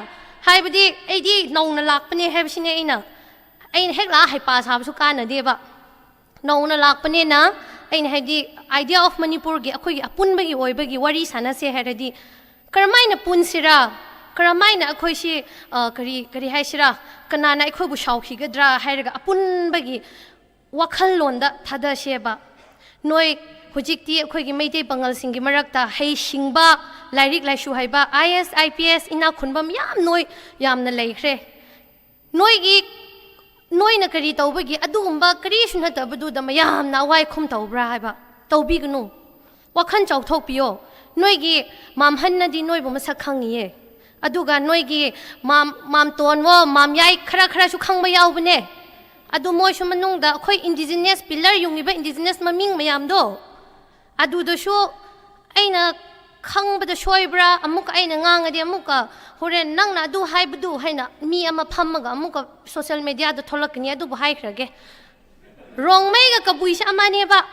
ꯍꯥꯏꯕꯗꯤ ꯑꯩꯗꯤ ꯅꯧꯅ ꯂꯥꯛꯄꯅꯦ ꯍꯥꯏꯕꯁꯤꯅꯦ ꯑꯩꯅ, ꯑꯩꯅ ꯍꯦꯛ ꯂꯥꯛꯑ ꯍꯩꯄꯥ ꯁꯥꯕꯁꯨ ꯀꯥꯟꯅꯗꯦꯕ꯫ ꯅꯧꯅ ꯂꯥꯛꯄꯅꯤꯅ ꯑꯩꯅ ꯍꯥꯏꯗꯤ Idea of ꯃꯅꯤꯄꯨꯔꯒꯤ ꯑꯩꯈꯣꯏꯒꯤ ꯑꯄꯨꯟꯕꯒꯤ ꯑꯣꯏꯕꯒꯤ ꯋꯥꯔꯤ ꯁꯥꯟꯅꯁꯦ ꯍꯥꯏꯔꯗꯤ ꯀꯔꯝꯍꯥꯏꯅ ꯄꯨꯟꯁꯤꯔꯥ, ꯀꯔꯝꯍꯥꯏꯅ ꯑꯩꯈꯣꯏꯁꯤ, ꯑ, ꯀꯔꯤ, ꯀꯔꯤ ꯍꯥꯏꯁꯤꯔꯥ, ꯀꯅꯥꯅ ꯑꯩꯈꯣꯏꯕꯨ ꯁꯥꯎꯈꯤꯒꯗ꯭ꯔꯥ ꯍꯥꯏꯔꯒ ꯑꯄꯨꯟꯕꯒꯤ ꯋꯥꯈꯜꯂꯣꯟꯗ ꯊꯥꯗꯁꯦꯕ꯫ ꯅꯣꯏ ꯍꯧꯖꯤꯛꯇꯤ ꯑꯩꯈꯣꯏꯒꯤ ꯃꯩꯇꯩ ꯄꯥꯉꯜꯁꯤꯡꯒꯤ ꯃꯔꯛꯇ ꯍꯩꯁꯤꯡꯕ, ꯂꯥꯏꯔꯤꯛ ꯂꯥꯏꯁꯨ ꯍꯩꯕ, IAS, IPS, ꯏꯅꯥꯛ ꯈꯨꯟꯕ ꯃꯌꯥꯝ ꯅꯣꯏ ꯌꯥꯝꯅ ꯂꯩꯈ꯭ꯔꯦ꯫ ꯅꯣꯏꯒꯤ, ꯅꯣꯏꯅ ꯀꯔꯤ ꯇꯧꯕꯒꯤ ꯑꯗꯨꯒꯨꯝꯕ ꯀꯔꯤꯁꯨ ꯅꯠꯇꯕꯗꯨꯗ ꯃꯌꯥꯝꯅ ꯑꯋꯥꯏ ꯈꯨꯝ ꯇꯧꯕ꯭ꯔꯥ ꯍꯥꯏꯕ? ꯇꯧꯕꯤꯒꯅꯨ꯫ ꯋꯥꯈꯜ ꯆꯥꯎꯊꯣꯛꯄꯤꯌꯣ꯫ ꯅꯣꯏꯒꯤ ꯃꯥꯝꯍꯟꯅꯗꯤ ꯅꯣꯏꯕꯨ ꯃꯁꯛ ꯈꯪꯉꯤꯌꯦ꯫ ꯑꯗꯨꯒ ꯅꯣꯏꯒꯤ ꯃꯥꯝ-, ꯃꯥꯝꯇꯣꯟꯋꯣ, ꯃꯥꯝꯌꯥꯏ ꯈꯔ ꯈꯔꯁꯨ ꯈꯪꯕ ꯌꯥꯎꯕꯅꯦ꯫ ꯑꯗꯨ ꯃꯣꯏꯁꯨ ꯃꯅꯨꯡꯗ ꯑꯩꯈꯣꯏ indigenous pillar ꯌꯨꯡꯉꯤꯕ indigenous ꯃꯃꯤꯡ ꯃꯌꯥꯝꯗꯣ, ꯑꯗꯨꯗꯁꯨ ꯑꯩꯅ ꯈꯪꯕꯗ ꯁꯣꯏꯕ꯭ꯔꯥ, ꯑꯃꯨꯛꯀ ꯑꯩꯅ ꯉꯥꯡꯉꯗꯤ ꯑꯃꯨꯛꯀ ꯍꯣꯔꯦꯟ ꯅꯪꯅ ꯑꯗꯨ ꯍꯥꯏꯕꯗꯨ ꯍꯥꯏꯅ ꯃꯤ ꯑꯃ ꯐꯝꯃꯒ ꯑꯃꯨꯛꯀ social mediaꯗ ꯊꯣꯛꯂꯛꯀꯅꯤ꯫ ꯑꯗꯨꯕꯨ ꯍꯥꯏꯈ꯭ꯔꯒꯦ, ꯔꯣꯡꯃꯩꯒ ꯀꯕꯨꯏꯁꯦ ꯑꯃꯅꯦꯕ꯫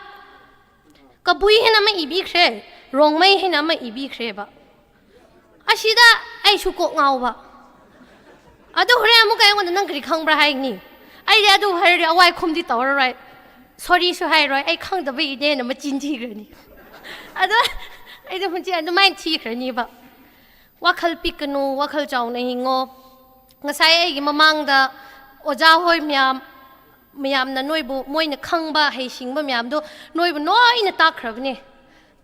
ꯀꯕꯨꯏ ꯍꯥꯏꯅ ꯑꯃ ꯏꯕꯤꯈ꯭ꯔꯦ, ꯔꯣꯡꯃꯩ ꯍꯥꯏꯅ ꯑꯃ ꯏꯕꯤꯈ꯭ꯔꯦꯕ꯫ ꯑꯁꯤꯗ ꯑꯩꯁꯨ ꯀꯣꯛ ꯉꯥꯎꯕ꯫ ꯑꯗꯨ ꯍꯣꯔꯦꯟ ꯑꯃꯨꯛꯀ ꯑꯩꯉꯣꯟꯗ "ꯅꯪ ꯀꯔꯤ ꯈꯪꯕ꯭ꯔꯥ?" ꯍꯥꯏꯒꯅꯤ꯫ ꯑꯩꯗꯤ ꯑꯗꯨ ꯍꯥꯏꯔꯗꯤ ꯑꯋꯥꯏ ꯈꯨꯝꯗꯤ ꯇꯧꯔꯔꯣꯏ, ꯁꯣꯔꯤꯁꯨ ꯍꯥꯏꯔꯣꯏ, "ꯑꯩ ꯈꯪꯗꯕꯒꯤꯅꯦꯅ" ꯃꯆꯤꯟ ꯊꯤꯈ꯭ꯔꯅꯤ꯫ ꯑꯗꯣ ꯑꯩꯗꯣ ꯍꯧꯖꯤꯛ ꯑꯗꯨꯃꯥꯏꯅ ꯊꯤꯈ꯭ꯔꯅꯤꯕ꯫ ꯋꯥꯈꯜ ꯄꯤꯛꯀꯅꯨ, ꯋꯥꯈꯜ ꯆꯥꯎꯅ ꯍꯤꯡꯉꯣ꯫ ꯉꯁꯥꯏ ꯑꯩꯒꯤ ꯃꯃꯥꯡꯗ ꯑꯣꯖꯥ ꯍꯣꯏ ꯃꯌꯥꯝ, ꯃꯌꯥꯝꯅ ꯅꯣꯏꯕꯨ, ꯃꯣꯏꯅ ꯈꯪꯕ ꯍꯩꯁꯤꯡꯕ ꯃꯌꯥꯝꯗꯣ ꯅꯣꯏꯕꯨ ꯂꯣꯏꯅ ꯇꯥꯛꯈ꯭ꯔꯕꯅꯦ꯫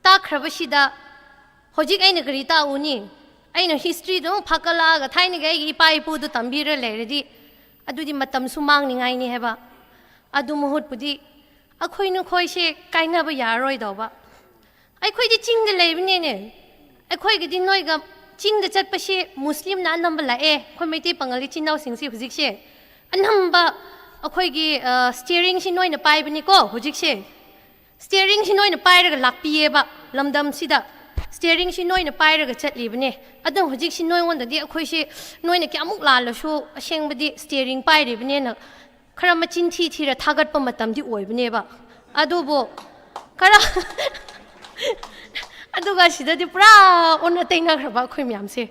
ꯇꯥꯛꯈ꯭ꯔꯕꯁꯤꯗ ꯍꯧꯖꯤꯛ ꯑꯩꯅ ꯀꯔꯤ ꯇꯥꯛꯎꯅꯤ? ꯑꯩꯅ historyꯗ ꯑꯃꯨꯛ ꯐꯥꯀꯠꯂꯛꯑꯒ ꯊꯥꯏꯅꯒꯤ ꯑꯩꯒꯤ ꯏꯄꯥ ꯏꯄꯨꯗꯣ ꯇꯝꯕꯤꯔ ꯂꯩꯔꯗꯤ ꯑꯗꯨꯗꯤ ꯃꯇꯝꯁꯨ ꯃꯥꯡꯅꯤꯡꯉꯥꯏꯅꯤ ꯍꯥꯏꯕ꯫ ꯑꯗꯨ ꯃꯍꯨꯠꯄꯨꯗꯤ ꯑꯩꯈꯣꯏ ꯅꯈꯣꯏꯁꯦ ꯀꯥꯏꯅꯕ ꯌꯥꯔꯔꯣꯏꯗꯧꯕ꯫ ꯑꯩꯈꯣꯏꯗꯤ ꯆꯤꯡꯗ ꯂꯩꯕꯅꯤꯅꯦ꯫ ꯑꯩꯈꯣꯏꯒꯤꯗꯤ ꯅꯣꯏꯒ ꯆꯤꯡꯗ ꯆꯠꯄꯁꯤ ꯃꯨꯁꯂꯤꯝꯅ ꯑꯅꯝꯕ ꯂꯥꯛꯑꯦ꯫ ꯑꯩꯈꯣꯏ ꯃꯩꯇꯩ ꯄꯥꯉꯜ ꯏꯆꯤꯟ ꯏꯅꯥꯎꯁꯤꯡꯁꯤ ꯍꯧꯖꯤꯛꯁꯦ ꯑꯅꯝꯕ ꯑꯩꯈꯣꯏꯒꯤ ꯁ꯭ꯇꯤꯌꯔꯤꯡꯁꯤ ꯅꯣꯏꯅ ꯄꯥꯏꯕꯅꯤꯀꯣ꯫ ꯍꯧꯖꯤꯛꯁꯦ ꯁ꯭ꯇꯤꯌꯔꯤꯡꯁꯤ ꯅꯣꯏꯅ ꯄꯥꯏꯔꯒ ꯂꯥꯛꯄꯤꯌꯦꯕ ꯂꯝꯗꯝꯁꯤꯗ꯫ ꯁ꯭ꯇꯤꯌꯔꯤꯡꯁꯤ ꯅꯣꯏꯅ ꯄꯥꯏꯔꯒ ꯆꯠꯂꯤꯕꯅꯦ꯫ ꯑꯗꯣ ꯍꯧꯖꯤꯛꯁꯤ ꯅꯣꯏꯉꯣꯟꯗꯗꯤ ꯑꯩꯈꯣꯏꯁꯤ ꯅꯣꯏꯅ ꯀꯌꯥꯃꯨꯛ ꯂꯥꯜꯂꯁꯨ ꯑꯁꯦꯡꯕꯗꯤ ꯁ꯭ꯇꯤꯌꯔꯤꯡ ꯄꯥꯏꯔꯤꯕꯅꯦꯅ ꯈꯔ ꯃꯆꯤꯟ ꯊꯤ ꯊꯤꯔ ꯊꯥꯒꯠꯄ ꯃꯇꯝꯗꯤ ꯑꯣꯏꯕꯅꯦꯕ꯫ ꯑꯗꯨꯕꯨ ꯈꯔ ꯑꯗꯨꯒ ꯁꯤꯗꯗꯤ ꯄꯨꯔꯥ ꯑꯣꯟꯅ ꯇꯩꯅꯈ꯭ꯔꯕ ꯑꯩꯈꯣꯏ ꯃꯌꯥꯝꯁꯦ꯫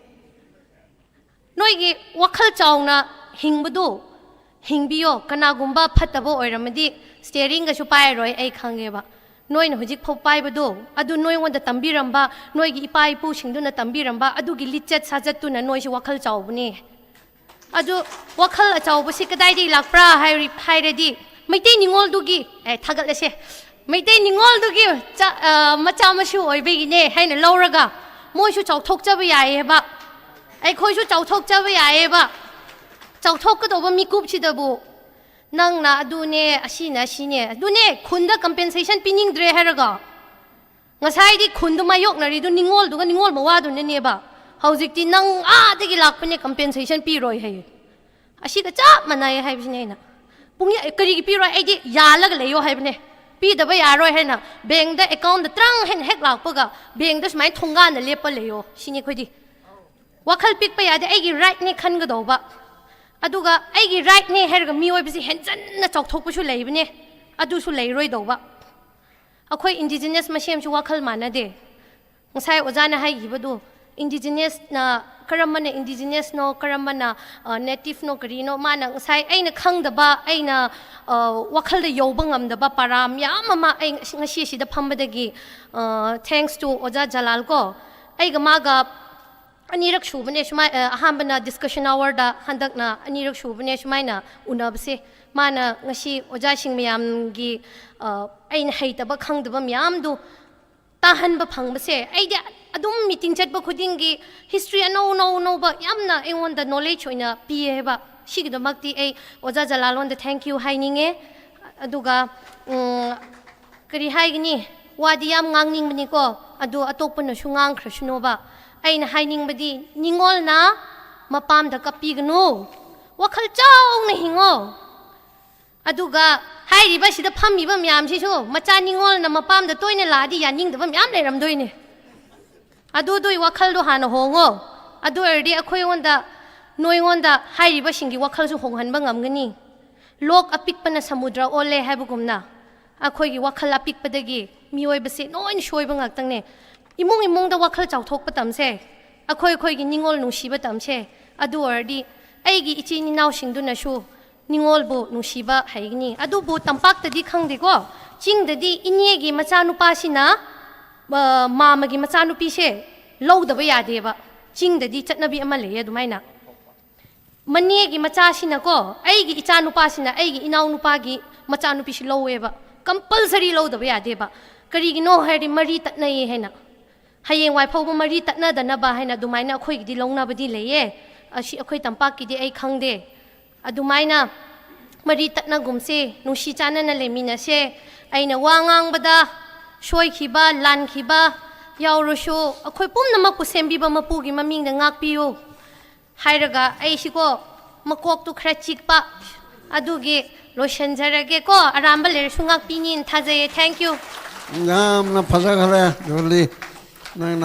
ꯅꯣꯏꯒꯤ ꯋꯥꯈꯜ ꯆꯥꯎꯅ ꯍꯤꯡꯕꯗꯨ ꯍꯤꯡꯕꯤꯌꯣ꯫ ꯀꯅꯥꯒꯨꯝꯕ ꯐꯠꯇꯕ ꯑꯣꯏꯔꯝꯃꯗꯤ ꯁ꯭ꯇꯤꯌꯔꯤꯡꯒꯁꯨ ꯄꯥꯏꯔꯔꯣꯏ, ꯑꯩ ꯈꯪꯉꯦꯕ꯫ ꯅꯣꯏꯅ ꯍꯧꯖꯤꯛ ꯐꯥꯎ ꯄꯥꯏꯕꯗꯣ ꯑꯗꯨ ꯅꯣꯏꯉꯣꯟꯗ ꯇꯝꯕꯤꯔꯝꯕ, ꯅꯣꯏꯒꯤ ꯏꯄꯥ ꯏꯄꯨꯁꯤꯡꯗꯨꯅ ꯇꯝꯕꯤꯔꯝꯕ ꯑꯗꯨꯒꯤ ꯂꯤꯆꯠ ꯁꯥꯖꯠꯇꯨꯅ ꯅꯣꯏꯁꯤ ꯋꯥꯈꯜ ꯆꯥꯎꯕꯅꯦ꯫ ꯑꯗꯨ ꯋꯥꯈꯜ ꯑꯆꯧꯕꯁꯤ ꯀꯗꯥꯏꯗꯒꯤ ꯂꯥꯛꯄ꯭ꯔꯥ ꯍꯥꯏꯔꯤ-, ꯍꯥꯏꯔꯗꯤ ꯃꯩꯇꯩ ꯅꯤꯉꯣꯜꯗꯨꯒꯤ, ꯑꯦ, ꯊꯥꯒꯠꯂꯁꯦ꯫ ꯃꯩꯇꯩ ꯅꯤꯉꯣꯜꯗꯨꯒꯤ ꯆꯥ-, ꯑ, ꯃꯆꯥ ꯃꯁꯨ ꯑꯣꯏꯕꯒꯤꯅꯦ ꯍꯥꯏꯅ ꯂꯧꯔꯒ ꯃꯣꯏꯁꯨ ꯆꯥꯎꯊꯣꯛꯆꯕ ꯌꯥꯏꯌꯦꯕ꯫ ꯑꯩꯈꯣꯏꯁꯨ ꯆꯥꯎꯊꯣꯛꯆꯕ ꯌꯥꯏꯌꯦꯕ꯫ ꯆꯥꯎꯊꯣꯛꯀꯗꯧꯕ ꯃꯤꯀꯨꯞꯁꯤꯗꯕꯨ ꯅꯪꯅ ꯑꯗꯨꯅꯦ, ꯑꯁꯤꯅ ꯑꯁꯤꯅꯦ, ꯑꯗꯨꯅꯦ ꯈꯨꯟꯗ compensation ꯄꯤꯅꯤꯡꯗ꯭ꯔꯦ ꯍꯥꯏꯔꯒ꯫ ꯉꯁꯥꯏꯗꯤ ꯈꯨꯟꯗꯨ ꯃꯥꯌꯣꯛꯅꯔꯤꯗꯨ ꯅꯤꯉꯣꯜꯗꯨꯒ ꯅꯤꯉꯣꯜ ꯃꯋꯥꯗꯨꯅꯅꯦꯕ꯫ ꯍꯧꯖꯤꯛꯇꯤ ꯅꯪ ꯑꯥꯗꯒꯤ ꯂꯥꯛꯄꯅꯦ, compensation ꯄꯤꯔꯣꯏ ꯍꯥꯏꯌꯦ꯫ ꯑꯁꯤꯒ ꯆꯞ ꯃꯥꯟꯅꯩ ꯍꯥꯏꯕꯁꯤꯅꯦ ꯑꯩꯅ꯫ ꯄꯨꯡ-, ꯀꯔꯤꯒꯤ ꯄꯤꯔꯣꯏ? ꯑꯩꯗꯤ ꯌꯥꯜꯂꯒ ꯂꯩꯌꯣ ꯍꯥꯏꯕꯅꯦ꯫ ꯄꯤꯗꯕ ꯌꯥꯔꯣꯏ ꯍꯥꯏꯅ ꯕꯦꯡꯗ ꯑꯦꯀꯥꯎꯟꯗ ꯇ꯭ꯔꯪ ꯍꯥꯏꯅ ꯍꯦꯛ ꯂꯥꯛꯄꯒ ꯕꯦꯡꯗ ꯁꯨꯃꯥꯏꯅ ꯊꯣꯡꯒꯥꯟꯗ ꯂꯦꯞꯄ ꯂꯩꯌꯣ ꯁꯤꯅꯤ ꯑꯩꯈꯣꯏꯗꯤ꯫ ꯋꯥꯈꯜ ꯄꯤꯛꯄ ꯌꯥꯗꯦ, ꯑꯩꯒꯤ ꯔꯥꯏꯠꯅꯦ ꯈꯟꯒꯗꯧꯕ꯫ ꯑꯗꯨꯒ ꯑꯩꯒꯤ ꯔꯥꯏꯠꯅꯦ ꯍꯥꯏꯔꯒ ꯃꯤꯑꯣꯏꯕꯁꯤ ꯍꯦꯟꯖꯟꯅ ꯆꯥꯎꯊꯣꯛꯄꯁꯨ ꯂꯩꯕꯅꯦ, ꯑꯗꯨꯁꯨ ꯂꯩꯔꯣꯏꯗꯧꯕ꯫ ꯑꯩꯈꯣꯏ indigenous ꯃꯁꯦꯟꯁꯨ ꯋꯥꯈꯜ ꯃꯥꯟꯅꯗꯦ꯫ ꯉꯁꯥꯏ ꯑꯣꯖꯥꯅ ꯍꯥꯏꯈꯤꯕꯗꯨ, indigenousꯅ ꯀꯔꯝꯕꯅ indigenousꯅꯣ, ꯀꯔꯝꯕꯅ, ꯑ, nativeꯅꯣ, ꯀꯔꯤꯅꯣ, ꯃꯥꯅ ꯉꯁꯥꯏ ꯑꯩꯅ ꯈꯪꯗꯕ, ꯑꯩꯅ, ꯑ, ꯋꯥꯈꯜꯗ ꯌꯧꯕ ꯉꯝꯗꯕ ꯄꯔꯥ ꯃꯌꯥꯝ ꯑꯃ ꯑꯩ ꯉꯁꯤ, ꯉꯁꯤ ꯑꯁꯤꯗ ꯐꯝꯕꯗꯒꯤ, ꯑ, thanks to ꯑꯣꯖꯥ ꯖꯂꯥꯜ ꯀꯣ, ꯑꯩꯒ ꯃꯥꯒ ꯑꯅꯤꯔꯛ ꯁꯨꯕꯅꯦ ꯁꯨꯃꯥꯏ-, ꯑ, ꯑꯍꯥꯟꯕꯅ discussion hourꯗ, ꯍꯟꯗꯛꯅ ꯑꯅꯤꯔꯛ ꯁꯨꯕꯅꯦ ꯁꯨꯃꯥꯏꯅ ꯎꯅꯕꯁꯦ꯫ ꯃꯥꯅ ꯉꯁꯤ ꯑꯣꯖꯥꯁꯤꯡ ꯃꯌꯥꯝꯒꯤ, ꯑ, ꯑꯩꯅ ꯍꯩꯇꯕ ꯈꯪꯗꯕ ꯃꯌꯥꯝꯗꯨ ꯇꯥꯍꯟꯕ ꯐꯪꯕꯁꯦ, ꯑꯩꯗꯤ ꯑꯗꯨꯝ meeting ꯆꯠꯄ ꯈꯨꯗꯤꯡꯒꯤ history ꯑꯅꯧ ꯑꯅꯧ ꯑꯅꯧꯕ ꯌꯥꯝꯅ ꯑꯩꯉꯣꯟꯗ knowledge ꯑꯣꯏꯅ ꯄꯤꯌꯦꯕ꯫ ꯁꯤꯒꯤꯗꯃꯛꯇꯤ ꯑꯩ ꯑꯣꯖꯥ ꯖꯂꯥꯜꯂꯣꯟꯗ thank you ꯍꯥꯏꯅꯤꯡꯉꯦ꯫ ꯑꯗꯨꯒ, ꯎꯝ, ꯀꯔꯤ ꯍꯥꯏꯒꯅꯤ? ꯋꯥꯗꯤ ꯌꯥꯝ ꯉꯥꯡꯅꯤꯡꯕꯅꯤꯀꯣ, ꯑꯗꯨ ꯑꯇꯣꯞꯄꯅꯁꯨ ꯉꯥꯡꯈ꯭ꯔꯁꯅꯣꯕ꯫ ꯑꯩꯅ ꯍꯥꯏꯅꯤꯡꯕꯗꯤ, ꯅꯤꯡꯉꯣꯜꯅ ꯃꯄꯥꯝꯗ ꯀꯞꯄꯤꯒꯅꯨ, ꯋꯥꯈꯜ ꯆꯥꯎꯅ ꯍꯤꯡꯉꯣ꯫ ꯑꯗꯨꯒ ꯍꯥꯏꯔꯤꯕ ꯁꯤꯗ ꯐꯝꯃꯤꯕ ꯃꯌꯥꯝꯁꯤꯁꯨ ꯃꯆꯥ ꯅꯤꯡꯉꯣꯜꯅ ꯃꯄꯥꯝꯗ ꯇꯣꯏꯅ ꯂꯥꯛꯑꯗꯤ ꯌꯥꯅꯤꯡꯗꯕ ꯃꯌꯥꯝ ꯂꯩꯔꯝꯗꯣꯏꯅꯦ꯫ ꯑꯗꯨꯗꯨꯏ ꯋꯥꯈꯜꯗꯣ ꯍꯥꯟꯅ ꯍꯣꯡꯉꯣ꯫ ꯑꯗꯨ ꯑꯣꯏꯔꯗꯤ ꯑꯩꯈꯣꯏꯉꯣꯟꯗ, ꯅꯣꯏꯉꯣꯟꯗ ꯍꯥꯏꯔꯤꯕꯁꯤꯡꯒꯤ ꯋꯥꯈꯜꯁꯨ ꯍꯣꯡꯍꯟꯕ ꯉꯝꯒꯅꯤ꯫ ꯂꯣꯛ ꯑꯄꯤꯛꯄꯅ ꯁꯃꯨꯗ꯭ꯔ ꯑꯣꯜꯂꯦ ꯍꯥꯏꯕꯒꯨꯝꯅ, ꯑꯩꯈꯣꯏꯒꯤ ꯋꯥꯈꯜ ꯑꯄꯤꯛꯄꯗꯒꯤ ꯃꯤꯑꯣꯏꯕꯁꯦ ꯂꯣꯏꯅ ꯁꯣꯏꯕ ꯉꯥꯛꯇꯪꯅꯦ꯫ ꯏꯃꯨꯡ ꯏꯃꯨꯡꯗ ꯋꯥꯈꯜ ꯆꯥꯎꯊꯣꯛꯄ ꯇꯝꯁꯦ, ꯑꯩꯈꯣꯏ ꯑꯩꯈꯣꯏꯒꯤ ꯅꯤꯡꯉꯣꯜ ꯅꯨꯡꯁꯤꯕ ꯇꯝꯁꯦ꯫ ꯑꯗꯨ ꯑꯣꯏꯔꯗꯤ ꯑꯩꯒꯤ ꯏꯆꯤꯟ ꯏꯅꯥꯎꯁꯤꯡꯗꯨꯅꯁꯨ ꯅꯤꯡꯉꯣꯜꯕꯨ ꯅꯨꯡꯁꯤꯕ ꯍꯩꯒꯅꯤ꯫ ꯑꯗꯨꯕꯨ ꯇꯝꯄꯥꯛꯇꯗꯤ ꯈꯪꯗꯦꯀꯣ, ꯆꯤꯡꯗꯗꯤ ꯏꯅꯦꯒꯤ ꯃꯆꯥꯅꯨꯄꯥꯁꯤꯅ, ꯑ, ꯃꯥꯃꯒꯤ ꯃꯆꯥꯅꯨꯄꯤꯁꯦ ꯂꯧꯗꯕ ꯌꯥꯗꯦꯕ꯫ ꯆꯤꯡꯗꯗꯤ ꯆꯠꯅꯕꯤ ꯑꯃ ꯂꯩꯌꯦ ꯑꯗꯨꯃꯥꯏꯅ꯫ ꯃꯅꯦꯒꯤ ꯃꯆꯥꯁꯤꯅꯀꯣ, ꯑꯩꯒꯤ ꯏꯆꯥꯅꯨꯄꯥꯁꯤꯅ ꯑꯩꯒꯤ ꯏꯅꯥꯎꯅꯨꯄꯥꯒꯤ ꯃꯆꯥꯅꯨꯄꯤꯁꯤ ꯂꯧꯋꯦꯕ꯫ ꯀꯝꯄꯜꯁꯔꯤ ꯂꯧꯗꯕ ꯌꯥꯗꯦꯕ꯫ ꯀꯔꯤꯒꯤꯅꯣ ꯍꯥꯏꯔꯗꯤ ꯃꯔꯤ ꯇꯠꯅꯩꯌꯦ ꯍꯥꯏꯅ꯫ ꯍꯌꯦꯡꯋꯥꯏ ꯐꯥꯎꯕ ꯃꯔꯤ ꯇꯠꯅꯗꯅꯕ ꯍꯥꯏꯅ ꯑꯗꯨꯃꯥꯏꯅ ꯑꯩꯈꯣꯏꯒꯤꯗꯤ ꯂꯧꯅꯕꯗꯤ ꯂꯩꯌꯦ꯫ ꯑꯁꯤ ꯑꯩꯈꯣꯏ ꯇꯝꯄꯥꯛꯀꯤꯗꯤ ꯑꯩ ꯈꯪꯗꯦ꯫ ꯑꯗꯨꯃꯥꯏꯅ ꯃꯔꯤ ꯇꯠꯅꯒꯨꯝꯁꯦ, ꯅꯨꯡꯁꯤ ꯆꯥꯟꯅꯅ ꯂꯩꯃꯤꯟꯅꯁꯦ꯫ ꯑꯩꯅ ꯋꯥ ꯉꯥꯡꯕꯗ ꯁꯣꯏꯈꯤꯕ, ꯂꯥꯟꯈꯤꯕ ꯌꯥꯎꯔꯁꯨ, ꯑꯩꯈꯣꯏ ꯄꯨꯝꯅꯃꯛꯄꯨ ꯁꯦꯝꯕꯤꯕ ꯃꯄꯨꯒꯤ ꯃꯃꯤꯡꯗ ꯉꯥꯛꯄꯤꯌꯨ ꯍꯥꯏꯔꯒ, ꯑꯩꯁꯤꯀꯣ, ꯃꯀꯣꯛꯇꯨ ꯈꯔ ꯆꯤꯛꯄ, ꯑꯗꯨꯒꯤ ꯂꯣꯏꯁꯤꯟꯖꯔꯒꯦꯀꯣ꯫ ꯑꯔꯥꯟꯕ ꯂꯩꯔꯁꯨ ꯉꯥꯛꯄꯤꯅꯤꯅ ꯊꯥꯖꯩꯌꯦ꯫ Thank you꯫ ꯌꯥꯝꯅ ꯐꯖꯈ꯭ꯔꯦ, ꯖꯨꯂꯤ꯫ ꯅꯪꯅ